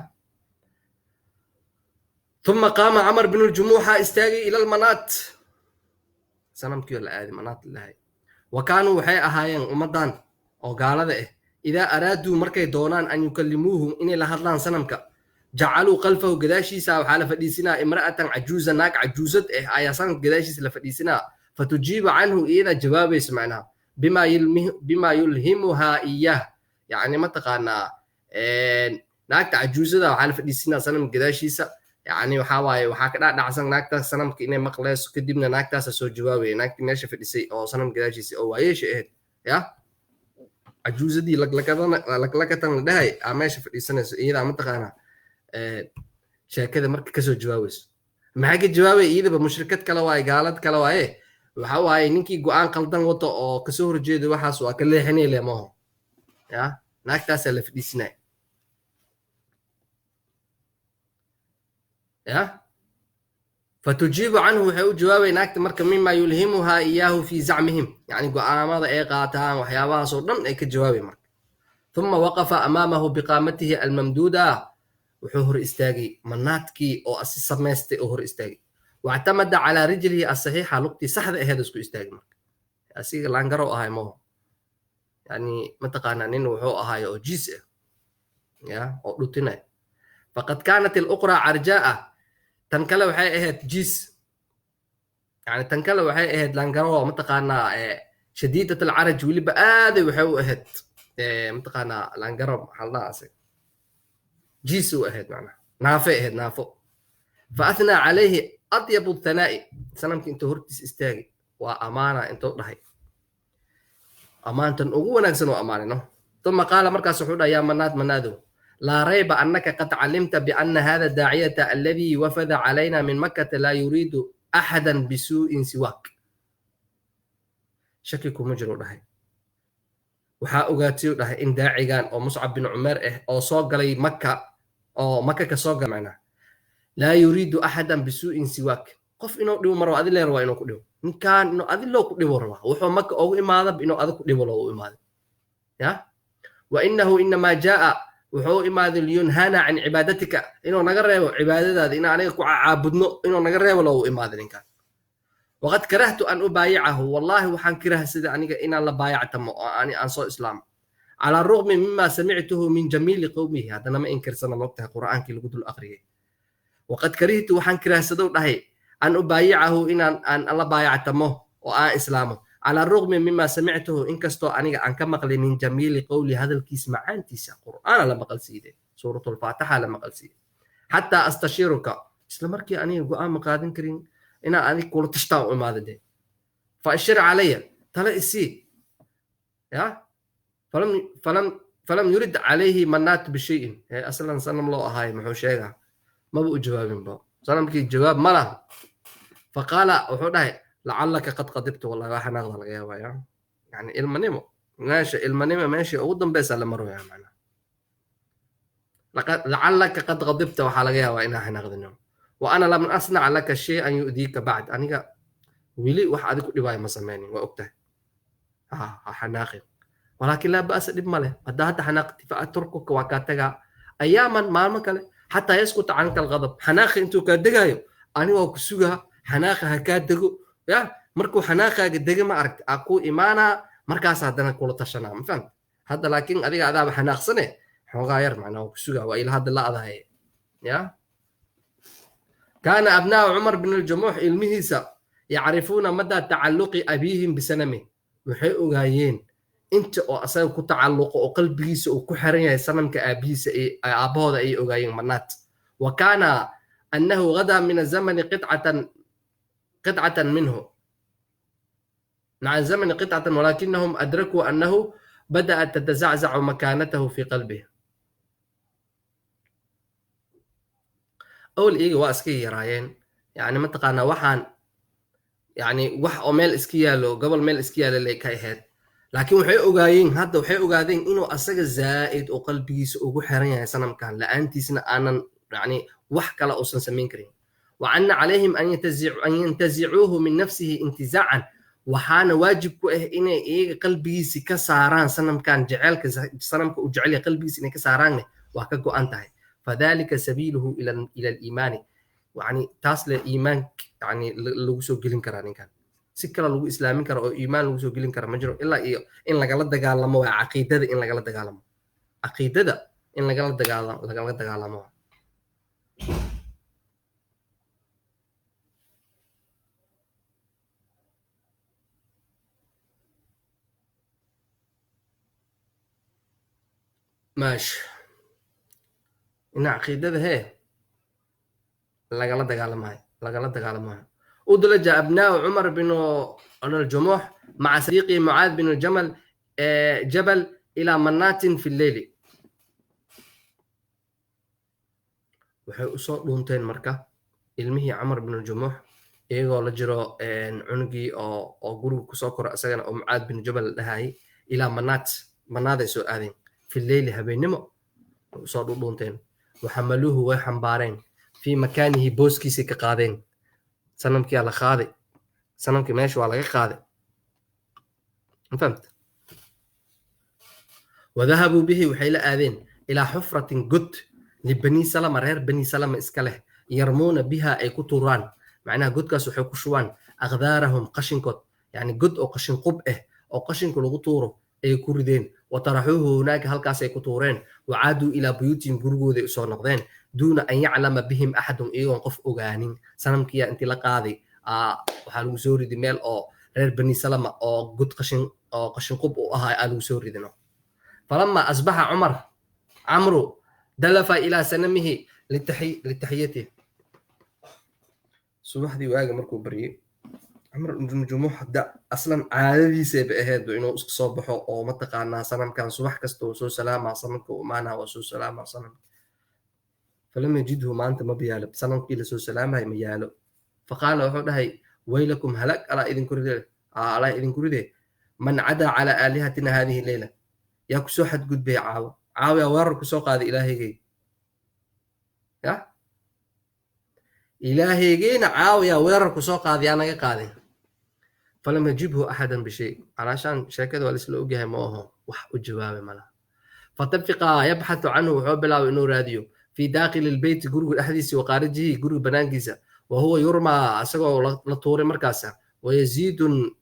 ثم قام عمر بن الجموحة istaagay ila almanaat, sanamkii oo la aaday manaat lahay. Wa kaanuu waxay ahaayeen ummaddan oo gaalada ah, idaa araaduu markay doonaan an yukallimuuhum inay la hadlaan sanamka, jacaluu khalfahu gadaashiisa waxaa la fadhiisinaa imra'atan cajuuza, naag cajuusad ah ayaa sanamka gadaashiisa la fadhiisinaa. Fatujiibu canhu, iyadaa jawaabaysa macnaha bimaa yulhimuhaa iyaah. Yacni mataqaanaa naagta cajuusada waxaa la fadhiisinaa sanamka gadaashiisa. Yacni waxaa waaye waxaa ka dhacdhacsan naagtaas sanamka inay maqleyso, kadibna naagtaasa soo jawaabaya, naagtii meesha fadhisay oo sanamka gadaashiisa oo waayeesha ahayd, ya cajuusadii laglakatan la dhahay aa meesha fadhiisanayso, iyadaa mataqaanaa sheekada marka kasoo jawaabayso. Maxaa ka jawaabaya? Iyadaba mushrikad kale waaye, gaalad kale waaye. Waxa waaye ninkii go-aan qaldan wato oo kasoo horjeeda waxaas waa ka leexinay le maho, ya naagtaasaa la fadhiisinaya. Ya fatujiibu canhu, waxay u jawaabay naagta marka mima yulhimuhaa iyaahu fi zacmihim, yani go-aamada ay qaataan waxyaabahaas oo dhan ay ka jawaabay marka. Uma waqafa amaamahu biqaamatihi almamduuda, wuxuu hor istaagay manaadkii oo asi samaystay oo hor istaagay. Wactamada calaa rijlihi asaxiixa, lugtii saxda aheed isku istaagay marka. Asiga laangaro ahay maho, yani mataqaanaa nin wuxuu ahaay oo jiis ah, ya oo dhutinay. Faqad kaanat aluqraa carjaa'a, tan kale waxay ahayd jiis, yani tan kale waxay ahayd langaro mataqaanaa shadiidat alcaraj, weliba aaday waxay u ahayd mataqaanaa langaro, maxaa la dhahaa asaga, jiis u ahayd macnaha, naafay ahayd, naafo. Fa athnaa calayhi atyabu thanaa'i, sanamkii intuu hortiis istaagay waa amaana intuu dhahay, amaantan ugu wanaagsan oo amaanino. Uma qaala, markaas wuxuu dhahay: yaa manaad manaadow, laa rayba annaka qad calimta bianna hada daaciyata alladii wafada calayna min makkata laa yuriidu axadan bisuu'in siwaak. Shaki kuma jiro dhahay, waxaa ogaatay u dhahay in daacigan oo Muscab bin Cumeer ah oo soo galay Makka, oo Makka ka soo galay macnaha, laa yuriidu axadan bisuu'in siwaak, qof inuu dhibo marwa adi lee rabaa inuu ku dhibo ninkan, inuu adi loo ku dhibo rabaa, wuxuu Makka ugu imaada inuu adi ku dhibo loogu imaaday. Ya wa innahu inamaa jaa'a, wuxuu u imaaday liyunhana can cibaadatika, inuu naga reebo cibaadadaada, inaan aniga ku caabudno inuu naga reebo loogu imaaday ninkan. Waqad karahtu an ubaayicahu, wallahi waxaan karahsaday aniga inaan la baayactamo oo ani aan soo islaamo, calaa rugmi mima samictuhu min jamiili qowmihi. Haddana ma inkirsana, moogtahay qur'aankii lagu dul aqriyay. Waqad karihtu, waxaan karahsadow dhahay, an ubaayicahu, inaan aan la baayactamo oo aan islaamo, calaa rugmi mima samictuhu, inkastoo aniga aan ka maqlay, min jamiili qowli, hadalkiis macaantiisa, qur'aana la maqal siiday, suuratulfaatixa la maqal siiyey. Xataa astashiruka, isla markii aniga go'aan ma qaadan karin, inaan adig kula tashtaan u imaada dee, fa ashir calaya, tala isii. Ya falam yurid calayhi manaat bishayin, aslan sanam loo ahaay muxuu sheegaa, maba u jawaabinba sanamkii, jawaab ma laha. Faqaala, wuxuu dhahay: lacallaka qad qadibta, wallahi waa xanaaqda laga yaabaa, ya yani ilmanimo meesha, ilmanimo meesha ugu dambeysa la maraya macnaha. Lacallaka qad qadibta, waxaa laga yaabaa inaa xanaaqdino. Wa ana lam asnac laka shay-an yu'diika bacd, aniga weli wax adig ku dhibaayo ma sameynin, waa ogtahay, ha xanaaqin, walaakin laa ba'sa, dhib ma leh haddaa hadda xanaaqti, fa aturkuka, waa kaa tagaa, ayaaman, maalmo kale, xataa yaskuta canka alqadab, xanaaqi intuu kaa degaayo ani waa ku sugaa, xanaaqa ha kaa dego. Ya markuu xanaaqaaga dega ma aragti aa kuu imaanaa, markaas haddana kula tashanaa, ma fahamta? Hadda laakiin adiga adaaba xanaaqsane, xoogaa yar macnaa waa ku sugaa, waa ila hadda la adahaye. Ya kaana abnaa'u Cumar bin aljamuux, ilmihiisa, yacrifuuna madaa tacalluqi abiihim bisanami, waxay ogaayeen inta oo asaga ku tacalluqo oo qalbigiisa uu ku xiran yahay sanamka aabihiisa, aabbahooda ayay ogaayeen manaat. Wa kaana annahu gadaa min azamani qitcatan minhu maca zamani qitcatan, walaakinahum adrakuu annahu bada'at tatazaczacu makaanatahu fi qalbihi. Awal iyaga waa iska yaraayeen, yani mataqaanaa waxaan yani wax oo meel iska yaalo, gobol meel iska yaalo lay ka ahayd, laakiin waxay ogaayeen hadda, waxay ogaadeen inuu asaga zaa'id oo qalbigiisa ugu xiran yahay sanamkan, la'aantiisna aanan yani wax kale uusan samayn karin. Wa anna calayhim an yantazicuuhu min nafsihi intizaacan, waxaana waajib ku ah inay iyaga qalbigiisi ka saaraan sanamkan, jeceelka sanamka uu jecel yahay qalbigiisa inay ka saaraanne waa ka go'an tahay. Fadalika sabiiluhu ila aliimaani, yani taas le iimaan yani lagu soo gelin karaa ninkan. Si kale lagu islaamin karo oo iimaan lagu soo gelin karo ma jiro, ilaa iyo in lagala dagaalamo. Waa caqiidada in lagala dagaalamo, caqiidada in lagala dagaalamo. Maashi, in caqiidada hee lagala dagaalamayo, lagala dagaalamayo. أدلج أبناء عمر بن الجموح مع صديقه معاذ بن الجمل جبل إلى منات في الليل. Waxay usoo dhuunteen marka ilmihii Camar bin Jumuux iyagoo la jiro cunugii oo guriga kusoo koro isagana oo Mucaad bin Jabal la dhahayay, ilaa Manaat, Manaaday soo aadeen, fi leyli, habeennimo usoo dhudhuunteen. Waxamaluuhu, way xambaareen, fii makaanihi, booskiisay ka qaadeen. Sanamkiyaa la qaaday, sanamkii meesha waa laga qaaday, ma fahamta? Wadahabuu bihi, waxay la aadeen, ilaa xufratin, god, libani Salama, reer Bani Salama iska leh, yarmuuna biha, ay ku tuuraan, macnaha godkaas waxay ku shubaan, aqdaarahum, qashinkood, yani god oo qashin qub ah oo qashinku lagu tuuro ay ku rideen. Wataraxuuhu hunaaka, halkaasay ku tuureen. Wacaaduu ilaa buyuutihim, gurigooday usoo noqdeen, duuna an yaclama bihim axadun, iyagoon qof ogaanin. Sanamkiya intii la qaaday waxaa lagu soo ridi meel oo reer Bani Salama oo god qashin oo qashin qub u ahaa aa lagu soo ridino. Falama asbaxa Cumar Camru dalafa ilaa sanamihi litaxiyatihi. Subaxdii waaga markuu baryey, Camr ibnu Jumuux hadda aslan caadadiisayba ahaydba inuu iska soo baxo oo mataqaanaa sanamkan subax kasta uu soo salaamaa, sanamka u imaanaa, waa soo salaamaa sanamka. Falam yajidhu, maanta ma yaalo sanamkii lasoo salaamahay, ma yaalo. Faqaala, wuxuu dhahay: "Waylakum, halag alaa idinku ride, alaa idinku ride. Man cadaa calaa aalihatina haadihi leyla?" Yaa kusoo xadgudbay caawo? Caawo yaa weerar kusoo qaaday ilaahaygay? Ya ilaahaygeyna caawo yaa weerar kusoo qaaday? Yaa naga qaaday? Falam yajibhu axadan bishay. Calaashaan sheekada waa laisla ogyahay, ma aho wax u jawaabay malaha. Fatafiqa yabxathu canhu, wuxuu bilaabay inuu raadiyo, fii daaqili lbeyti, guriga dhexdiisa, wa qaarijihi, guriga banaankiisa, wa huwa yurmaa, isagoo la tuuray markaasa, wayaziidun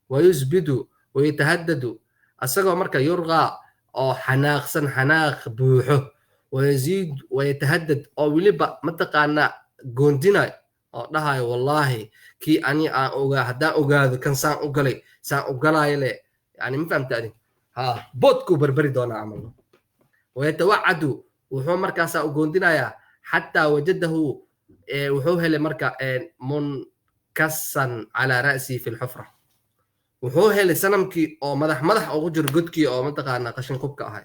wayusbidu wayatahadadu, isagoo marka yurqaa oo xanaaqsan, xanaaq buuxo, wayaziid wayatahadad, oo weliba mataqaanaa goondinayo oo dhahayo: "Wallaahi kii ani aan ogaa, haddaan ogaado kan saan u galay, saan u galaayo le." Yani ma fahamta adi? Ha boodkuu barbari doonaa camal. Wayatawacadu, wuxuu markaasaa u goondinayaa, xataa wajadahu, wuxuu helay marka, munkasan calaa ra'sihi fi lxufra. Wuxuu helay sanamkii oo madax madax ugu jiro godkii oo mataqaanaa qashin qubka ahay.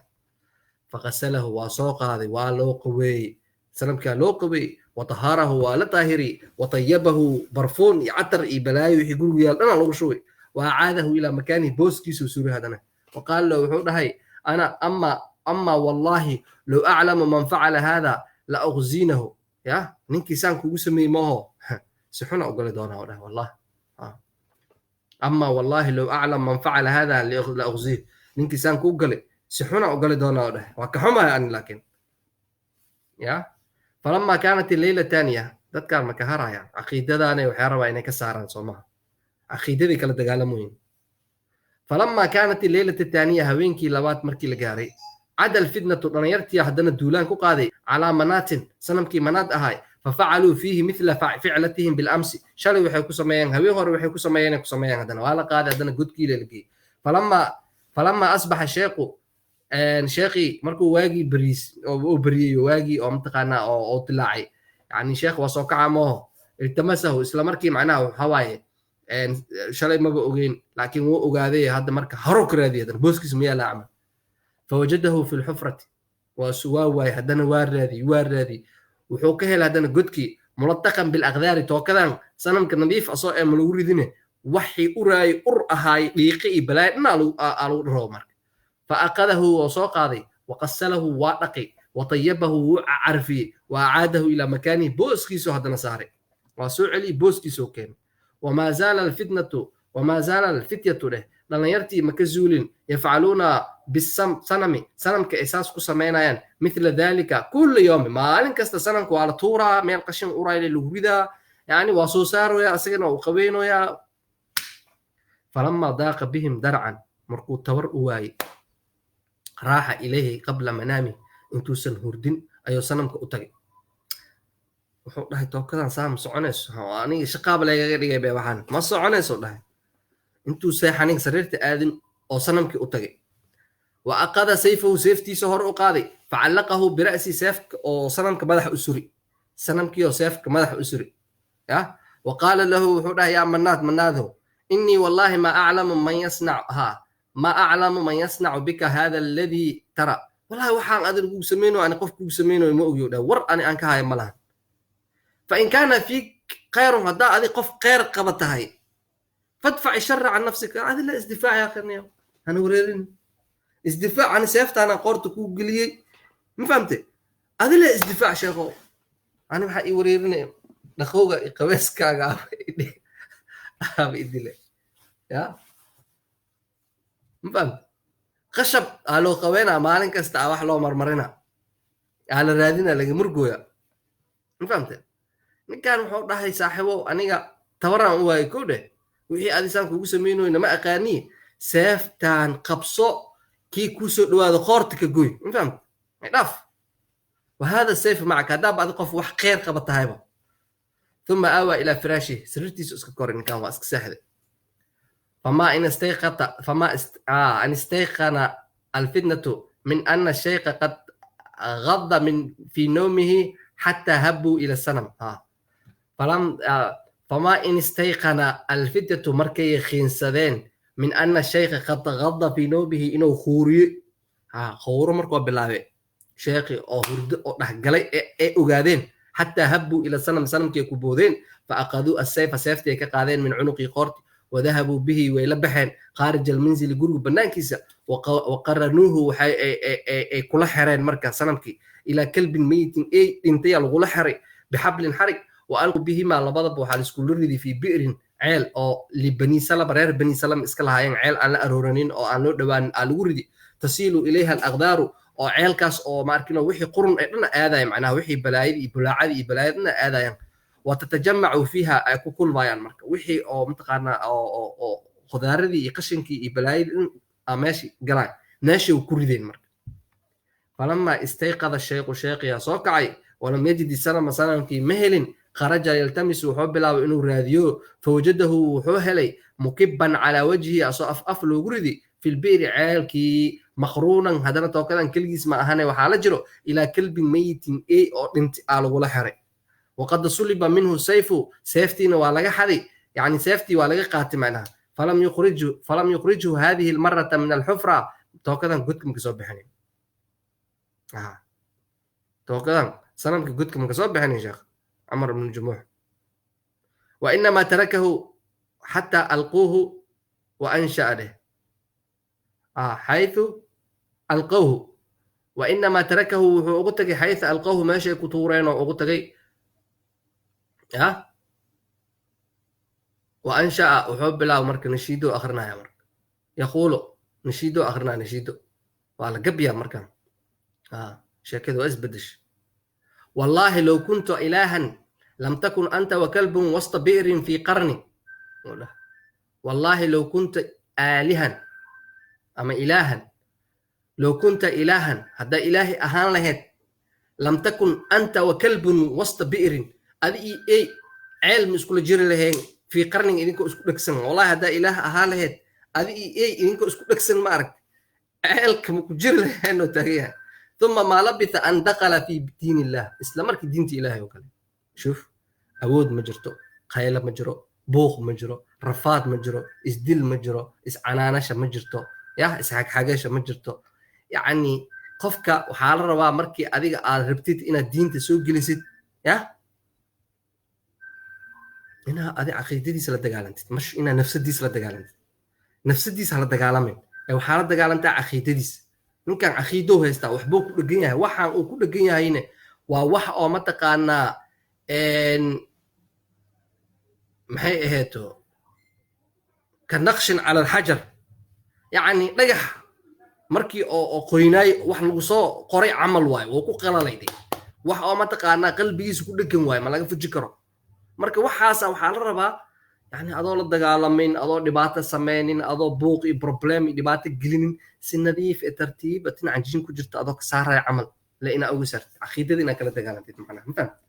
Faqasalahu, waa soo qaaday, waa loo qaweeyey, sanamkaa loo qaweeyey. Wataharahu, waa la taahiri. Watayabahu, barfuun iyo catar iyo balaayo wixii gurigu yaal dhanaa lagu shubay. Wa acaadahu ilaa makaanihi, booskiisuu suray haddana. Waqaala lahu, wuxuu dhahay: "Ana ama wallahi low aclamu man facala hada la uqzinahu." Ya ninkii saan kugu sameeyey maaho, si xuna ogoli doonaa, u dhahay. Wallah, ama wallahi low aclam man facala hada la uqzih, ninkii saan kuu galay si xuna ogoli doonaa, u dhahay, waa ka xumahay ani laakiin. Ya falama kaanat leyla taaniya, dadkaan ma ka harayaan caqiidadaanay, waxay rabaa inay ka saaraan, soo maha? Caqiidaday kala dagaalamoyin. Falama kaanat leylata taaniya, habeenkii labaad markii la gaaray, cada alfitnatu, dhalinyartii haddana duulaan ku qaaday, calaa Manaatin, sanamkii Manaad ahay. Fafacaluu fiihi mithla ficlatihim bilamsi, shalay waxay ku sameeyeen, habeen hore waxay ku sameeyeen ku sameeyeen. Haddana waa la qaaday, haddana godkii la geeyey. Falama asbaxa sheekhu, sheekhii markuu waagii beriis oo beriyey, waagii oo mataqaanaa oo dilaacay, yani sheekh waa soo kaca mooho, iltamasahu, isla markii, macnaha waxaa waaye shalay maba ogeyn laakiin wuu ogaaday hadda. Marka horuu ka raadiyay haddana booskiisa ma yaala camal. Fawajadahu fi lxufrati, waa waayey haddana, waa raadiyey, waa raadiyey, wuxuu ka helay haddana godkii, mulataqan bilaqdaari, tookadan sanamka nadiif asoo ee ma lagu ridine, waxii uraayay, ur ahaay, dhiiqi iyo balaayo dhanaa lagu dharoo. Marka faaqadahu, waa soo qaaday, waqasalahu, waa dhaqay, watayabahu, wuu carfiyey, wa acaadahu ilaa makaanihi, booskiisuu haddana saaray, waa soo celiyey, booskiisuu keenay. Wamaa zaala alfitnatu, wamaa zaala alfityatu dheh, dhalinyartii maka zuulin, yafcaluuna bisanami, sanamka ay saas ku samaynayaan, mithla dalika kulla yawmi, maalin kasta sanamka waa la tuuraa, meel qashin urayle lagu ridaa. Yani waa soo saaraya, asagana uu qabeynayaa. Falamaa daaqa bihim darcan, markuu tabar u waayey, raaxa ilayhi qabla manaami, intuusan hurdin ayuu sanamka u tagay. Wuxuu dhahay, tookadan saa ma soconayso, aniga shaqaaba lagaga dhigay be, waxaan ma soconayso, dhahay. Intuu seexanin sariirta aadin oo sanamkii u tagay. Wa aqada sayfahu, seeftiisa hore u qaaday. Facallaqahu bira'si, seefka oo sanamka madaxa u suri, sanamkii oo seefka madaxa u suri ya. Wa qaala lahu, wuxuu dhahay, yaa manaad, manaadho, inii wallahi ma aclamu man yasnac ha ma aclamu man yasnacu bika hada alladii tara. Wallahi waxaan adin kugu samaynayo, ani qof kugu samaynayo ma ogiyo, dhahay. War ani aan ka hayo ma lahan. Fain kaana fiik khayrun, haddaa adi qof khayr qaba tahay, fadfac shara can nafsika, adi la isdifaac yaa khirniyo, hana wareerin, isdifaac. Ani seeftaana qoorta kuu geliyey, ma fahamte? Adi la isdifaac, sheekho. Ani maxaa ii wareerinaya? Dhaqowga iyo qabeeskaaga aaba idile ya, ma fahamte? Qashab aa loo qabeynaa, maalin kasta aa wax loo marmarina, aa la raadina, laga murgooya, ma fahamte? Ninkan wuxuu dhahay, saaxiibow, aniga tabaraan u waayey, kow dheh, wixii adisaan kugu samaynoyna ma aqaanii, seeftaan qabso, kii kuu soo dhawaado qoorta ka goy, ma fahamte? Dhaaf wahada sayf macaka, haddaaba adi qof wax kheyr qaba tahayba. Uma aawaa ilaa firaashihi, sariirtiisu iska koray, ninkan waa iska seexday. Famaa in istayqata famaa an istayqana alfitnatu min ana shayqa qad غض من في نومه حتى هبوا إلى الصنم. فلم فما إن استيقن الفتية، markay yaqiinsadeen، min ana shaykha qad غض في نومه، inuu khuuriye khuuro markuu bilaabay sheekhi oo hurdo oo dhexgalay ee ogaadeen, xataa habbuu ila sanam, sanamkii ku boodeen. Faaqaduu asayfa, seeftii ay ka qaadeen, min cunuqii, qoorti. Wadahabuu bihi, way la baxeen, khaarij almanzili, guriga banaankiisa. Waqaranuuhu, waxay ay kula xereen marka sanamkii, ilaa kalbin meyitin, ey dhintaya lagula xeray, bixablin, xarig. Wa alquu bihimaa, labadaba waxaa laiskula ridi, fii bi'rin, ceel oo libani Salama, reer Bani Salama iska lahaayeen, ceel aan la arooranin oo aan loo dhowaanin aa lagu ridi. Tasiilu ilayha alaqdaaru, oo ceelkaas oo maarkino wixii qurun ee dhan aadaya, macnaha wixii balaayada iyo bulaacada iyo balaayada dhan aadayaan. Wa tatajamacu fiiha, ay ku kulmayaan marka wixii oo mataqaanaa oo khudaaradii iyo qashinkii iyo balaayadii dhan aa meeshii galaan, meeshii ku rideen marka. Falamaa istayqada shaykhu, sheekhiyaa soo kacay, walam yajid sanama, sanamkii ma helin. Kharaja yaltamisu, wuxuu bilaabay inuu raadiyo. Fawajadahu, wuxuu helay, mukiban calaa wajhihi, asoo af af loogu ridi, fi lbi'ri, ceelkii, maqruunan. Haddana tookadan keligiis ma ahane, waxaa la jiro ilaa kalbin meyitin, ey oo dhinti aa lagula xiray. Waqad suliba minhu sayfu, seeftiina waa laga xaday, yani seeftii waa laga qaatay macnaha. Falam yukhrijhu hadihi almarata min alxufra, tookadan godka maka soo bixinin, tookadan sanamka godka maka soo bixinin sheekh Camar ibn Jumuux. Wainamaa tarakahu xataa alquuhu wa ansha'a dheh xaythu alqawhu. Wainamaa tarakahu, wuxuu ugu tagay, xaythu alqawhu, meeshay ku tuureen oo ugu tagay ya. Wa ansha'a, wuxuu bilaaba marka nashiido akrinaya, marka yaquulu, nashiido akrinaya, nashiido waa la gabyaa markan, sheekada waa isbedesha. Wallahi low kuntu ilaahan lam takun anta wakalbun wasta bi'rin fi qarni. Wallahi low kunta aalihan ama ilaahan, low kunta ilaahan, haddaa ilaahi ahaan lahayd, lam takun anta wakalbun wasta bi'rin, adi iyo ey ceel ma iskula jiri lahayn, fii qarnin, idinkoo isku dhegsan. Wallahi haddaa ilaah ahaan lahayd, adi iyo ey idinkoo isku dhegsan, ma aragti, ceelka ma ku jiri lahayn oo taagan yahay. Uma maa labitha an dakala fi diin illah, isla markii diinta ilaahay oo kale. Shuf, awood ma jirto, qaylo ma jiro, buuq ma jiro, rafaad ma jiro, isdil ma jiro, iscanaanasha ma jirto, yah, isxagxagasha ma jirto. Yacni qofka waxaa la rabaa markii adiga aad rabtid inaad diinta soo gelisid, yah, inaa adi caqiidadiisa la dagaalantid, mash inaa nafsadiisa la dagaalantid. Nafsadiisa hala dagaalamin ee waxaa la dagaalantaa caqiidadiisa. Ninkan caqiidow haystaa, waxbuu ku dhegan yahay. Waxaan uu ku dhegan yahayne waa wax oo mataqaanaa maxay aheeto, ka naqshin cala alxajar, yacni dhagax markii oo qoynaay wax lagu soo qoray camal waayo, wuu ku qalalayday. Wax oo mataqaanaa qalbigiisa ku dhegan waayo, ma laga fuji karo. Marka waxaasa waxaa la rabaa yani adoo la dagaalamin, adoo dhibaato sameynin, adoo buuq iyo problem iyo dhibaato gelinin, si nadiif ee tartiiba dhinacan jin ku jirta adoo ka saaraya camal le inaa uga saartid caqiidada, inaa kala dagaalantid macnaha, ma fahamtid?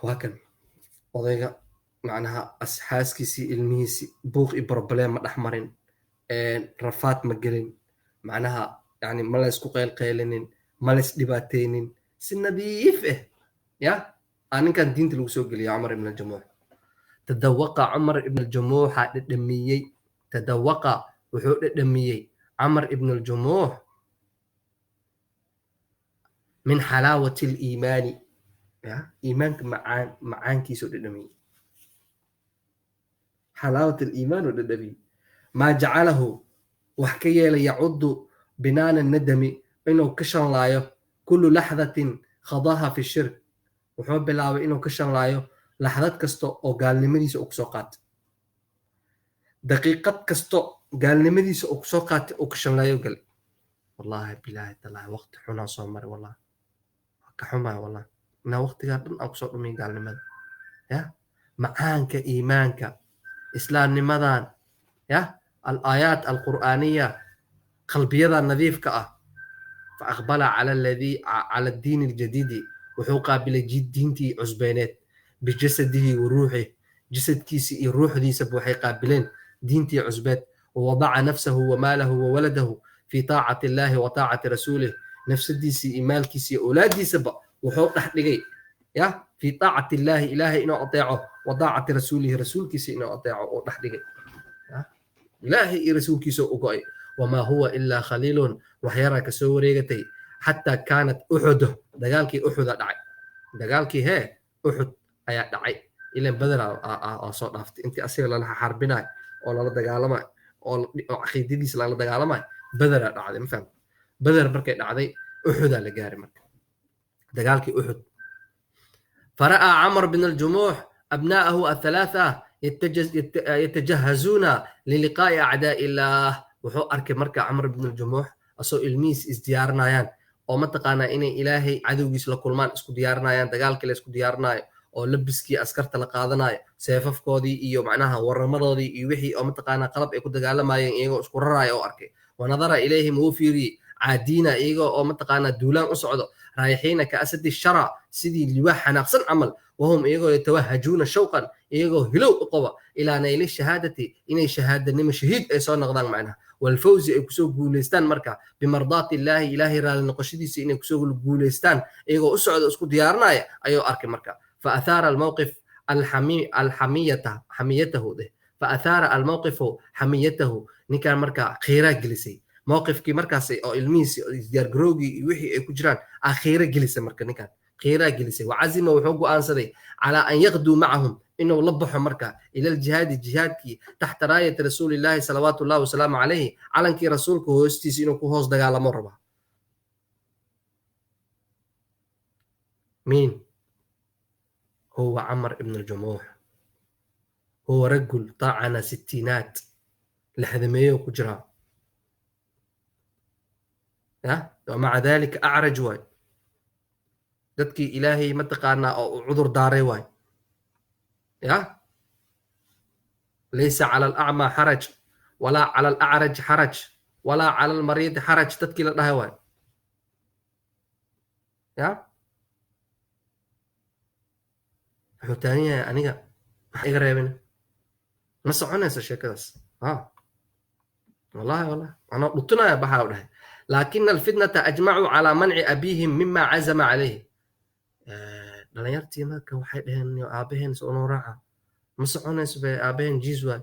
Waa kan odayga macnaha asxaaskiisii ilmihiisii buuq iyo problem ma dhex marin, rafaad ma gelin macnaha, yani ma la isku qaylqaylinin, ma la isdhibaateynin, si nadiif ah ya aa ninkan diinta lagu soo geliyay. Cumar ibn aljamuux tadawaqa, Cumar ibn aljamuuxa dhedhamiyey. Tadawaqa, wuxuu dhedhamiyey Camar ibn aljamuux min xalaawati aliimaani, ya iimaanka macaan macaankiisuu dhedhamiyey, xalaawat aliimaan uu dhedhamiyey. Maa jacalahu, wax ka yeelay, yacudu binaana nadami, inuu ka shanlaayo, kullu laxdatin khadaha fi shirk. Wuxuu bilaabay inuu ka shanlaayo laxdad kasta oo gaalnimadiisa uu kusoo qaatay, daqiiqad kasto gaalnimadiisa uu kusoo qaatay uu ka shanlaayo galay. Wallahi bilaahi talaahi, waqti xunaa soo maray, wallahi waa ka xumaya, wallahi inaa waqtigaa dhan aan kusoo dhumiy gaalnimada, ya macaanka iimaanka islaamnimadan, ya alaayaat alqur'aaniya, qalbiyada nadiifka ah. Faaqbala cala aladii cala addiini aljadiidi, wuxuu qaabilay diintii cusbeyneed, bijasadihi wa ruuxih, jasadkiisa iyo ruuxdiisaba waxay qaabileen diintii cusbeed. Wawadaca nafsahu wamaalahu wawaladahu fi taacati illahi wa taacati rasuulih, nafsadiisii iyo maalkiisa iyo awlaaddiisaba wuxuu dhex dhigay ya fi taacati illahi, ilaahay inuu ateeco, wa taacati rasuulihi, rasuulkiisa inuu ateeco oo dhex dhigay. Ilaahay iyo rasuulkiisa u go'ay. Wamaa huwa ilaa khaliilun, waxyaraa kasoo wareegatay, xataa kaanat uxudo, dagaalkii uxuda dhacay, dagaalkii hee Uxud ayaa dhacay. Ilan Badar aa soo dhaaftay intii asiga lala xarbinayo oo lala dagaalamayo oo caqiidadiisa lala dagaalamayo, Badaraa dhacday, ma fahamta? Badar markay dhacday Uxudaa la gaaray. Marka dagaalkii Uxud, fara'aa Camar bin aljumuux abna'ahu athalaatha yatajahazuuna liliqaa'i acdaa'i illaah. Wuxuu arkay marka Camar bin aljumuux asoo ilmihiis isdiyaarinayaan oo mataqaanaa inay ilaahay cadowgiis la kulmaan isku diyaarinayaan, dagaalkii la isku diyaarinaayo oo labiskii askarta la qaadanayo, seefafkoodii iyo macnaha waramadoodii iyo wixii oo mataqaanaa qalab ay ku dagaalamayeen iyagoo isku raraayo oo arkay. Wanadara ilayhim, wuu fiiriyey, caadiina, iyagoo oo mataqaanaa duulaan u socdo, raayixiina ka asadi shara, sidii libaax xanaaqsan camal, wahum iyagoo yatawahajuuna shawqan, iyagoo hilow u qaba, ilaa nayli shahaadati, inay shahaadanimo shahiid ay soo noqdaan macnaha, walfawzi, ay kusoo guulaystaan marka, bimardaati illaahi, ilaahay raali noqoshadiisa inay kusoo guulaystaan iyagoo u socdo isku diyaarinaya ayuu arkay. Marka faathaara almawqif alxamiyata xamiyatahu dheh, faathaara almawqifu xamiyatahu, ninkan marka khiiraa gelisay mowqifkii markaas oo ilmihiisi isdiyaargaroogii iyo wixii ay ku jiraan aa khiira gelisay. Marka ninkan khiiraa gelisay. Wacazima, wuxuu go'aansaday, calaa an yaqduu macahum, inuu la baxo marka, ila aljihaadi, jihaadkii, taxta raayati rasuulillahi salawaatu ullahi wasalaamu calayhi, calankii rasuulka hoostiisa inuu ku hoos dagaalamo rabaa. Miin huwa Camar ibn aljumuux? Huwa rajul taacana sitiinaat, lixdameeyo ku jiraa ya, wamaca dalika acraj waay, dadkii ilaahay mataqaanaa oo u cudur daaray waay. Ya laysa cala alacmaa xaraj, walaa cala alacraj xaraj, walaa cala almariidi xaraj, dadkii la dhahay waay. Ya wuxuu taagan yahay, aniga maxa iga reebin? Ma soconayso sheekadaas. Ha wallahi wallahi anoo dhutinaya baxaa u dhahay. Laakina alfitnata ajmacuu calaa manci abiihim mima cazama calayhi. Dhalinyartii marka waxay dhaheen, aabaheen soo noo raaca, ma soconayso be, aabaheen jiis waay,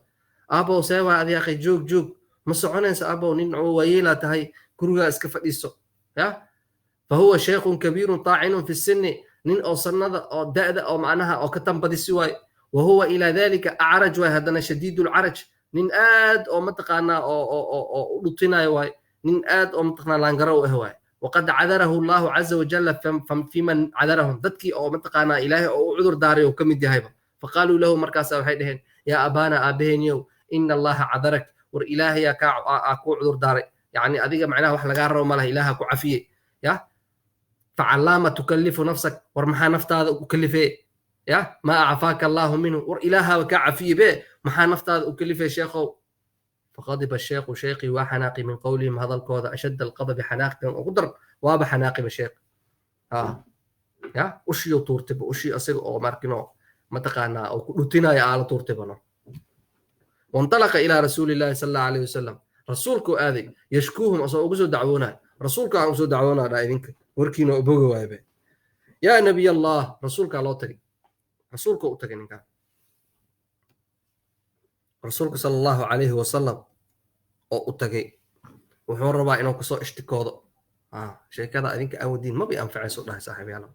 aabow see waay, adi akhi joog joog, ma soconayso aabow, nin oo waayeelaa tahay, gurigaa iska fadhiiso. Ya fahuwa shaykhun kabiirun taacinun fi sinni, nin oo sanada oo da'da oo macnaha oo ka tambadisi waay. Wahuwa ilaa dalika acraj waay, haddana shadiidu lcaraj, nin aad oo mataqaanaa oo u dhutinayo waay, nin aad oo mataqaanaa laangaro u ah waay. Waqad cadarahu allahu caza wajalla fiman cadarahum, dadkii oo mataqaanaa ilaahay oo u cudur daaray oo ka mid yahayba. Faqaaluu lahu, markaasa waxay dhaheen, yaa abaana, aabaheeniyow, ina allaha cadarak, war ilaahayaa kaa kuu cudur daaray, yacni adiga macnaha wax lagaa rabo malaha, ilaaha ku cafiyey. Ya facalaama tukallifu nafsak, war maxaa naftaada u kalifee? Ya maa cafaaka Allaahu minhu, war ilaahaaba kaa cafiye be, maxaa naftaada u kalifay, sheekhow? Faqadiba sheekhu, sheekii waa xanaaqi, min qowlihim, hadalkooda, ashadda alqadabi, xanaaqtan ugu dar, waaba xanaaqiba sheekh. Ya ushiyo tuurtayba, ushii asaga oo markino mataqaanaa oo ku dhutinaya aala tuurtaybano. Wantalaqa ilaa rasuuli llaahi sala Allahu alayhi wasalam, rasuulkuu aaday, yashkuuhum, asoo ugu soo dacwoonayo rasuulka, aan usoo dacwoonaa dhaa, idinka warkiina oboga waaybe. Yaa nabiy Allah, rasuulkaa loo tagay, rasuulka u tagay ninkaan, rasuulka sala Allahu calayhi wasalam oo u tagay. Wuxuu rabaa inuu kusoo ishtikoodo. Sheekada idinka aawadiin maba anfacayso, dhahay saaxiibyaal.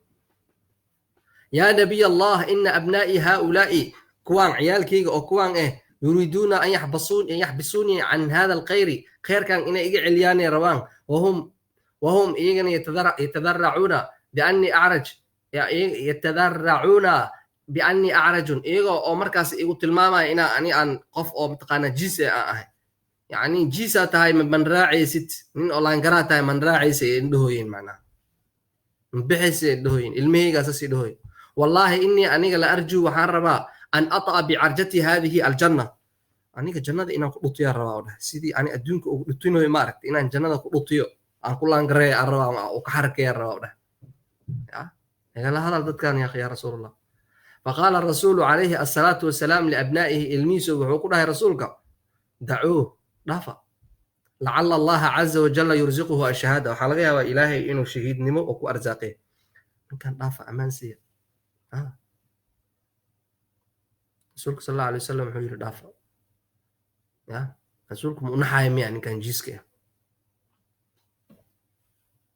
Yaa nabiy Allah, ina abnaa'i haaulaa'i, kuwaan ciyaalkayga oo kuwaan yuriiduuna an yaxbisuunii can hada alkhayri, khayrkan inay iga celiyaanay rabaan. Wahum iyagana yatadaracuuna biannii acraj, yatadaracuuna biannii acrajun, iyagoo oo markaas igu tilmaamaya inaa ani aan qof oo mataqaanaa jiis aan ahay, yacni jiisaa tahay, man raacaysid, nin oo laangaraa tahay, man raacaysa indhahooyin, macnaha mabixaysa indhahooyin, ilmahaygaasas indhahooyin. Wallaahi inii aniga la arjuu, waxaan rabaa, an ata'a bicarjati haadihi aljanna, aniga jannada inaan ku dhutiyaa rabaa, oo dhahay sidii ani adduunka ugu dhutinayo, ma aragta, inaan jannada ku dhutiyo aan ku laangareeya aan rabaa oo ka xarakeeya rabaa, oo dhahay ya nagala hadal dadkan ya akhi, ya rasuulallah. Faqaala rasuulu calayhi asalaatu wasalaam liabnaa'ihi, ilmihiisu wuxuu ku dhahay rasuulka: dacuuh, dhaafa, lacala Allaha caza wajalla yursiquhu ashahaada, waxaa laga yaabaa Ilaahay inuu shahiidnimo oo ku arsaaqay ninkan, dhaafa, ammaan siiya. Rasuulka sal Allahu alay wasalam wuxuu yidhi: dhaafa. Ya rasuulku ma unaxaaya miya ninkan jiiska ah?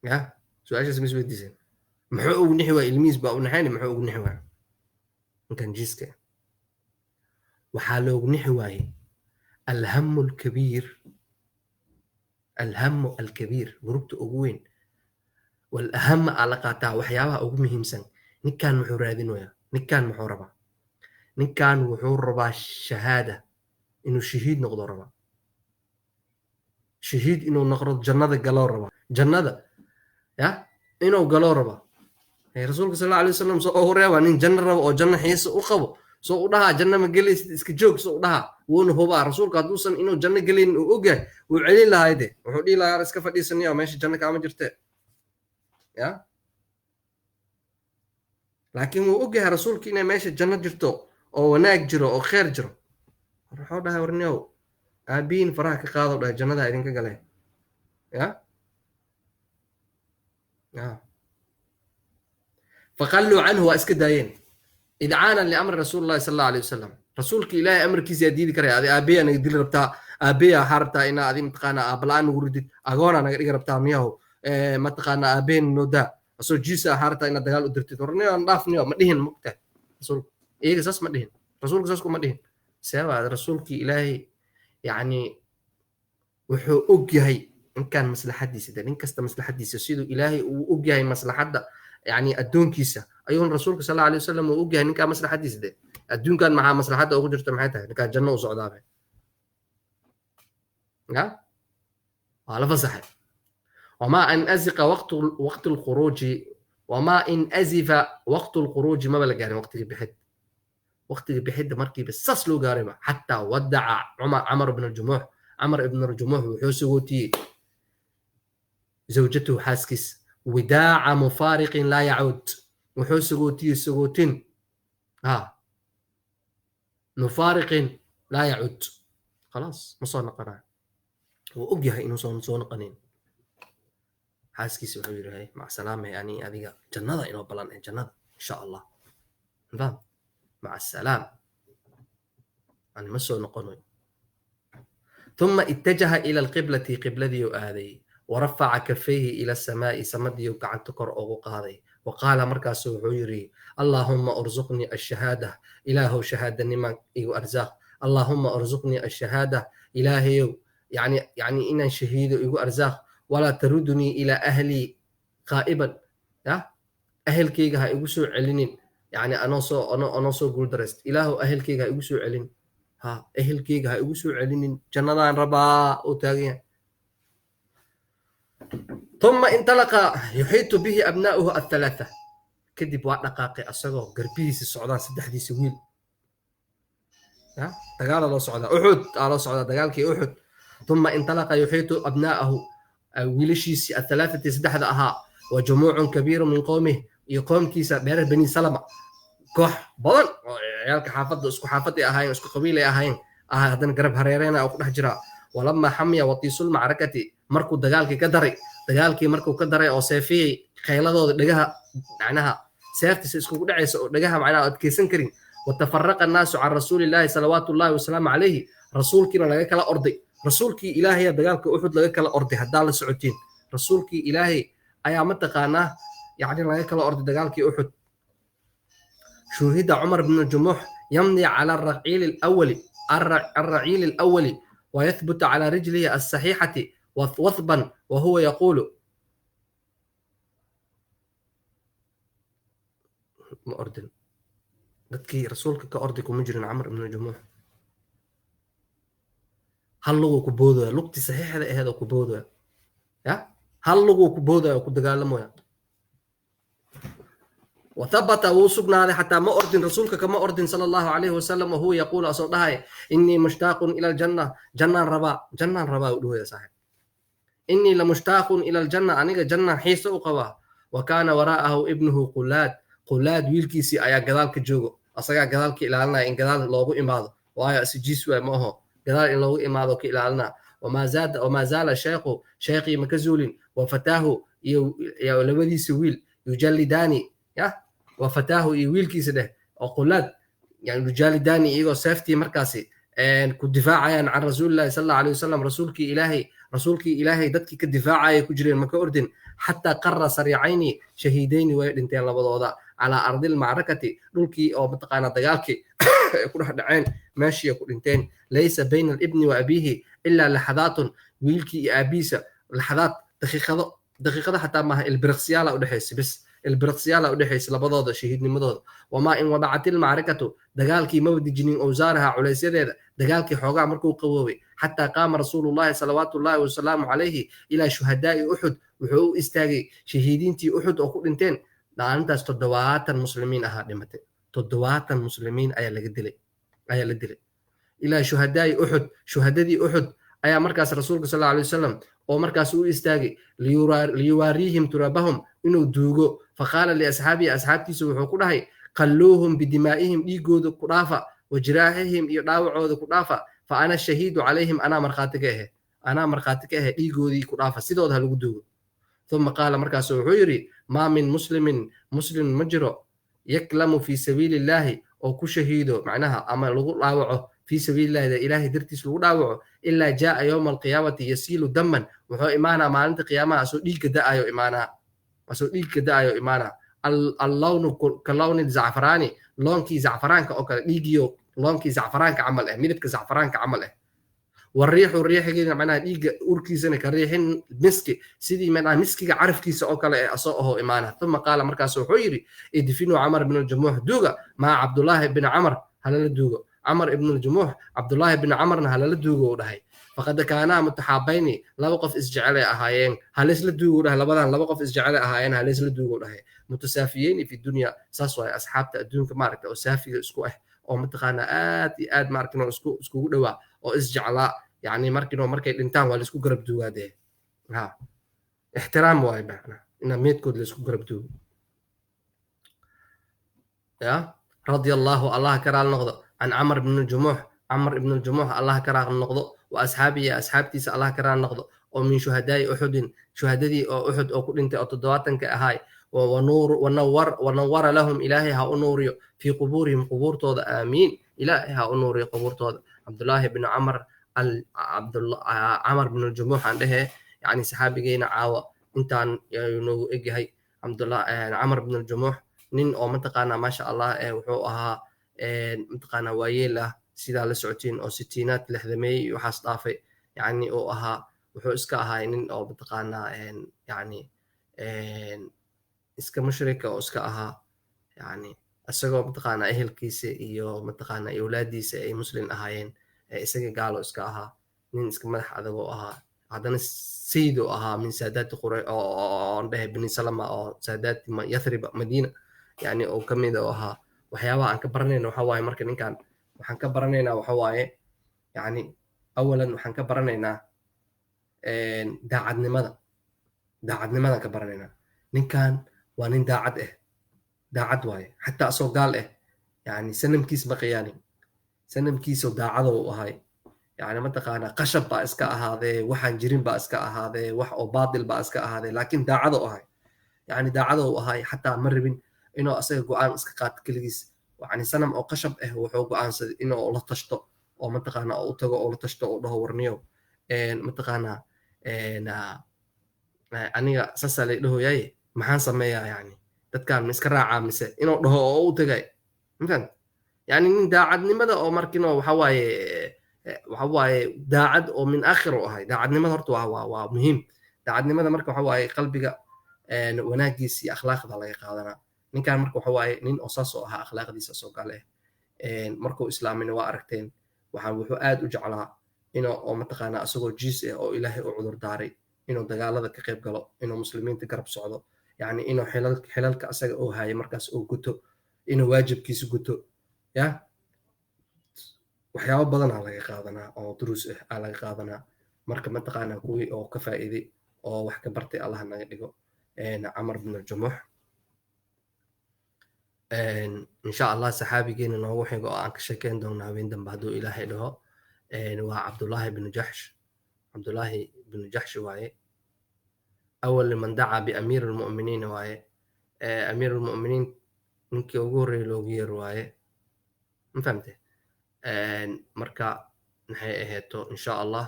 Ya su-aashaas ma isweydiiseen? Muxuu ugu nixi waaya? Ilmihiis baa u naxayni, muxuu ugu nixi waaya ninkan jiiska ah? Waxaa loogu nixi waayey alhamu alkabiir, alhamu alkabiir, murugta ugu weyn walahama aa la qaataa, waxyaabaha ugu muhiimsan. Ninkan muxuu raadinayaa? Ninkan muxuu rabaa? Ninkan wuxuu rabaa shahaada, inuu shahiid noqdo rabaa, shahiid inuu noqdo, jannada galoo rabaa, jannada ya inuu galoo rabaa. Rasuulka sal Alla alay wasalam soo ugu reebaa nin janno rabo oo janno xiisa u qabo? Soo u dhahaa janno ma gelaysid, iska joog? Soo u dhahaa? Wuuna hubaa rasuulka hadduusan inuu janno gelaynin uu ogyahay, wuu celin lahaa de, wuxuu dhihi lahaa: iska fadhiisaniyo, meesha janno kaama jirte. Ya laakiin wuu ogyahay rasuulka inay meesha janno jirto oo wanaag jiro oo kheer jiro. Wuxuu dhahay: warniyow, aabihiin faraha ka qaado, dhahay, jannada idinka galee. Ya ya faqalluu canhu, waa iska daayeen, idcaanan liamri rasuuli llahi sal Allahu alayh wasalam. Rasuulka Ilaahay amarkiisa yaa diidi karaya? Adi aabiyaa naga dili rabtaa, aabiyaa waxaa rabtaa inaa adi mataqaanaa aabala-aan nagu ridid, agoonaa naga dhigi rabtaa miyahow? Mataqaanaa aabaheen noo daa, asoo jiisa waxaa rabtaa inaad dagaal u dirtid. Warniyo aan dhaafniyo ma dhihin, mugtahay rasuulku iyaga saas ma dhihin, rasuulku saas kuma dhihin. Seebaa rasuulkii Ilaahay yacni wuxuu og yahay ninkan maslaxadiisa de, nin kasta maslaxadiisa siduu Ilaahay uu og yahay maslaxadda yacni addoonkiisa, ayuun rasuulka sal Allahu alayh wasalam uu og yahay ninkaa maslaxadiisa de. Adduunkan maxaa maslaxadda ugu jirta? Maxay tahay? Ninkaa janno u socdaabe, ya waa la fasaxay. Wamaa an aziqa waqtu lkhuruuji, wamaa in azifa waqtu lkhuruuji, maba la gaarin waqtigii bixid, waqtigii bixidda markiiba saas loo gaarayba, xataa wadaca cumar, Camar ibn Jumuux, Camar ibn Jumuux wuxuu sagootiyey zawjatuhu, xaaskiis, widaaca mufaariqin laa yacuud, wuxuu sagootiyey sagootin ha mufaariqin laa yacuud, khalaas ma soo noqonayo, wuu og yahay inuusan soo noqonayn. Xaaskiisa wuxuu yidhi: hey, mac salaame, ani adiga jannada inoo ballan eh, jannada insha Allah, faham, mac asalaam, ani ma soo noqonayo. ثم اتجه إلى القبلة، qibladii aaday، ورفع كفيه إلى السماء، samadii gacanta kor ugu qaaday، وقال، markaasu wuxuu yidhi: اللهم ارزقني الشهادة، ilaahow shahaadanima igu arsaaq. اللهم ارزقني الشهادة، ilaahayow yani inaan shahiido igu arsaaq. ولا تردني إلى أهلي خائبا, ya ahelkayga ha igu soo celinin, yani anoo soo guuldarayst, ilaahow ahelkayga ha igu soo celin, ha ehelkayga ha igu soo celinin, jannadaan rabaa oo taagan yahay. ثم انطلق يحيط به أبناؤه الثلاثة. Kadib waa dhaqaaqay asagoo garbihiisa socdaan saddexdiisa wiil. Dagaala loo socdaa, Uxud aa loo socdaa, dagaalkii Uxud. Uma intalaqa yuxiitu abnaa'ahu, wiilashiisii athalaathati saddexda ahaa, wa jumuucun kabiiru min qowmih, iyo qoomkiisa dheerar Bani Salama, koox badan oo ciyaalka xaafadda isku xaafaday ahaayeen, isku qabiilay ahaayeen, haddana garab hareereyna oo ku dhex jiraa. Walamaa xamiya watiisul macrakati, markuu dagaalkii ka daray, dagaalkii markuu ka daray oo seefiyey khayladooda dhegaha, macnaha seeftiisa iskugu dhacaysa oo dhegaha macnaha adkeysan karin. Watafaraqa annaasu can rasuulillaahi salawaatu ullaahi wasalaamu calayhi, rasuulkiina laga kala orday, rasuulkii ilaahay dagaalka Uxud laga kala orday. Haddaa la socotiin, rasuulkii ilaahay ayaa mataqaanaa yacni laga kala orday dagaalkii Uxud. Shuhida Cumar bnu Jumuux yamdi cala araciili alawali, الرعيل الأول، ويثبت على رجله الصحيحة وثبا وهو يقول. Ma ordin, dadkii rasuulka ka orday kuma jirin Camar ibnu Jumuux. Hal luguu ku boodaya, lugtii saxiixda aheed oo ku boodaya, ya hal luguu ku boodaya oo ku dagaalamaya. وثبت وسقنا حتى ما أردن رسولك كما أردن صلى الله عليه وسلم، وهو يقول أصدها إني مشتاق إلى الجنة، جنة ربا، جنة ربا يا صاحب، إني لمشتاق إلى الجنة، أنا جنة حيث أقوى. وكان وراءه ابنه قلاد، قلاد ويلكيسي أيا قذالك جوجو أصدقاء قذالك إلى لنا إن قذال لوغو إماض وآيا سجيس وما هو قذال إن لوغو إماض إلى لنا. وما زاد وما زال الشيخ شيخي مكزول وفتاه يا لودي سويل يجلداني، يا وفتاه ويلكيس ده وقلاد يعني يجلداني إيجو سيفتي مركزي إن كدفاعا عن رسول الله صلى الله عليه وسلم، رسولك إلهي، رسولك إلهي دتك كدفاعا كجرين مك أردن، حتى قر سريعين شهيدين ويدنتين لبضوضا على أرض المعركة، دولكي أو بتقانا دجالكي كل حد عين ماشية كلنتين. ليس بين الابن وأبيه إلا لحظات، ويلكي أبيسة لحظات دقيقة دقيقة حتى ما البرقسيالة ودحيس بس البرقسيالة ودحيس لبضوضة شهيدني مضوض. وما إن وضعت المعركة دجالكي ما بدي جنين أوزارها على دجالكي حوجا مركو قوي، حتى قام رسول الله صلوات الله وسلامه عليه إلى شهداء أحد، وحو استاجي شهيدين تي أحد أو كلنتين. لأنتاس تدوات المسلمين أها دمتي تدوات المسلمين أيا لقدلي أيا لدلي إلى شهداء أحد، شهداء أحد أيا مركز رسولك صلى الله عليه وسلم أو مركز أو استاجي ليواريهم ترابهم إنه دوجو. فقال لأصحابي أصحابتي سوحوا كلهاي قلوهم بدمائهم إيجود قرافة وجراحهم يداوعوا قرافة، فأنا الشهيد عليهم، أنا مرخاتك إيه، أنا مرخاتك إيه إيجودي قرافة سيدود هالجدوج. ثم قال مركز عيري ما من مسلم مسلم مجرى يكلم في سبيل الله أو كشهيده معناها أما لغو لاوعه في سبيل الله إذا إلهي درتيس لغو لاوعه إلا جاء يوم القيامة يسيل دما، وهو إيمانا ما أنت قيامة أسو ديك دايو إيمانا أسو ديك دايو إيمانا اللون كلون الزعفراني، لونكي زعفران كأوكا ديجيو لونكي زعفران كعمل إيه ميلك زعفران كعمل إيه. والريح والريح كده معناها ديج أوركيزنا كريحين مسكي سيدي معناها مسكي عارف كيس أوكل أصوه إيمانه. ثم قال مركز حيري ادفنوا عمر بن الجموح دوغا مع عبد الله بن عمر هلال دوغا، عمر بن الجموح عبد الله بن عمر هلال دوغا ودهي، فقد كانا متحابين لا وقف اسجعل أهايين هلس لدوغا ده لبدان لا وقف اسجعل أهايين هلس لدوغا ودهي متسافيين في الدنيا. ساسوا أصحاب الدنيا كمارك أو سافي اسكو أو متقانا آد آد ماركنا اسكو اسكو دوا أو اسجعلا يعني markii markay dhintaan waa la isku garab duugaadee ha ixtiraam waay macna ina meedkood la isku garab duugo. Ya radiyallahu allah karaal noqdo an Amr ibn al-Jumuh, Amr ibn al-Jumuh allah karaal noqdo wa asxaabihi asxaabtiisa allah karaal noqdo oo min shuhadaai Uhud, shuhadadii oo Uhud oo ku dhintay oo 70ka ahay, wa nuur wa nawar wa nawara lahum ilaahi ha u nuuriyo fi qubuurihim qubuurtooda, aamiin ilaahi ha u nuuriyo qubuurtooda. Abdullah ibn Amr عمر بن الجموح عنده يعني صحابينا عاوة انتان ينو اجهي عبد الله عمر بن الجموح نين او منطقنا ما شاء الله وحو اها منطقنا وايله سيدا لسعتين او ستينات لحدمي وحاس طافي يعني او اها وحو اسكا اها نين او منطقنا يعني اسكا مشركه او اسكا اها يعني اسagoo منطقنا ehelkiisa iyo منطقنا awlaadiisa ay muslim ahaayeen isaga gaalo iska ahaa nin iska madax adag oo ahaa haddana sayid oo ahaa min saadaati Quraysh oo dhehe Bani Salama oo saadaati Yathrib Madiina Yani oo kamid oo ahaa waxyaabaha aan ka baranayna waxa waaye. Marka ninkan waxaan ka baranaynaa waxa waaye, yani awalan waxaan ka baranaynaa daacadnimada. Daacadnimadaan ka baranaynaa. Ninkan waa nin daacad ah, daacad waaye, xataa asoo gaal ah yani sanamkiis ma qiyaanin, sanamkiisoo daacado u ahay. Yani mataqaanaa, qashab baa iska ahaadee, waxaan jirin baa iska ahaadee, wax oo baatil baa iska ahaadee, laakiin daacado ahay, yani daacado u ahay. Xataa ma rabin inuu asaga go'aan iska qaato keligiis. Yani sanam oo qashab ah wuxuu go'aansaday inuu la tashto oo mataqaanaa oo u tago oo la tashto oo dhaho, "Warniyow, mataqaanaa, aniga saasaa lay dhahoyaye, maxaan sameeyaa? Yani dadkaan ma iska raacaa mise?" Inuu dhaho oo u tagay, mafahant? Yani nin daacadnimada oo markino waxa waaye, waxa waaye daacad oo min aakhir u ahay. Daacadnimada horta waa muhiim. Daacadnimada marka waxa waaye qalbiga wanaagiisa iyo akhlaaqda laga qaadanaa. Ninkan marka waxa waaye nin oo saas oo ahaa akhlaaqdiisa soo gale. Markuu islaamina waa aragteen, waxa wuxuu aad u jeclaa inuu oo mataqaanaa isagoo jiis ah oo Ilaahay u cudur daaray inuu dagaalada ka qayb galo, inuu muslimiinta garab socdo, yani inuu xilalka asaga oo hayay markaas oo guto, inuu waajibkiisa guto. Ya waxyaabo badanaa laga qaadanaa oo duruus ah aa laga qaadanaa. Marka mataqaanaa kuwii oo ka faa'iiday oo wax ka bartay Allah naga dhigo. Camar bin Jumuux, insha Allah saxaabigeena noogu xigo oo aan ka sheekeyn doono habeen dambe hadduu Ilaahay dhaho waa Cabdullaahi binu Jaxsh. Cabdullaahi binu Jaxsh waaye, awal man dacaa biamiir almu'miniin waaye. Amiir almu'miniin ninkii ugu horreeyay loogu yeero waaye, ma fahamte? Marka maxay aheeto, insha Allah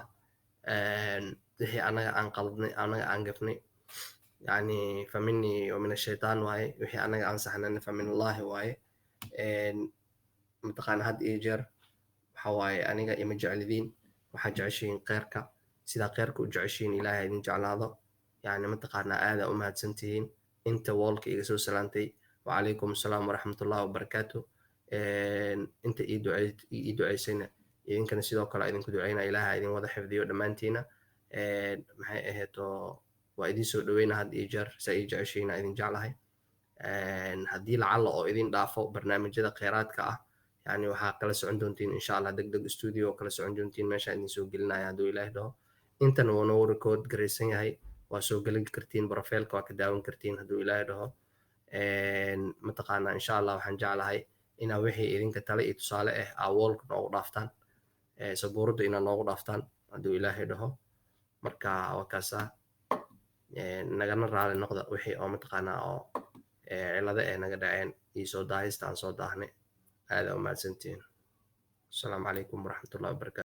wixii anaga aan qaladnay, anaga aan gafnay, yani faminii wa min ashaytaan waaye. Wixii anaga aan saxnayna famin Allahi waaye. Mataqaana, had iyo jeer waxa waaye aniga ima jeclidiin, waxaa jeceshihiin kheyrka. Sidaa kheyrka u jeceshihiin Ilaahay idin jeclaado. Yani mataqaanaa, aada u mahadsantihiin inta wall-ka iga soo salaantay. Wacalaykum asalaam waraxmatullahi wabarakaatu. Inta ii duceysayna, idinkana sidoo kale idinku duceyna, Ilaaha idin wada xifdiyo dhammaantiina. Maxay aheeto, waa idin soo dhoweyna had iyo jeer. Saa ii jeceshihiina idin jeclahay. Haddii lacalla oo idin dhaafo barnaamijyada kheyraadka ah, yani waxaa kala socon doontiin insha Allah Deg Deg Studio oo kala socon doontiin meesha idin soo gelinaya hadduu Ilaahi dhaho. Intan wuu noo record garaysan yahay, waa soo gelin kartiin, profile-ka waa ka daawan kartiin hadduu Ilaahi dhaho. Mataqaanaa, insha Allah waxaan jeclahay inaa wixii idinka tale iyo tusaale ah aa wall-ka noogu dhaaftaan, sabuuradda inaa noogu dhaaftaan hadduu Ilaahay dhaho. Marka waa kaasaa. Nagana raali noqda wixii oo mataqaanaa oo cilado eh naga dhaceen iyo soo daahista aan soo daahnay. Aada u mahadsantihiin. Asalaamu calaykum waraxmatullahi wabarakatu.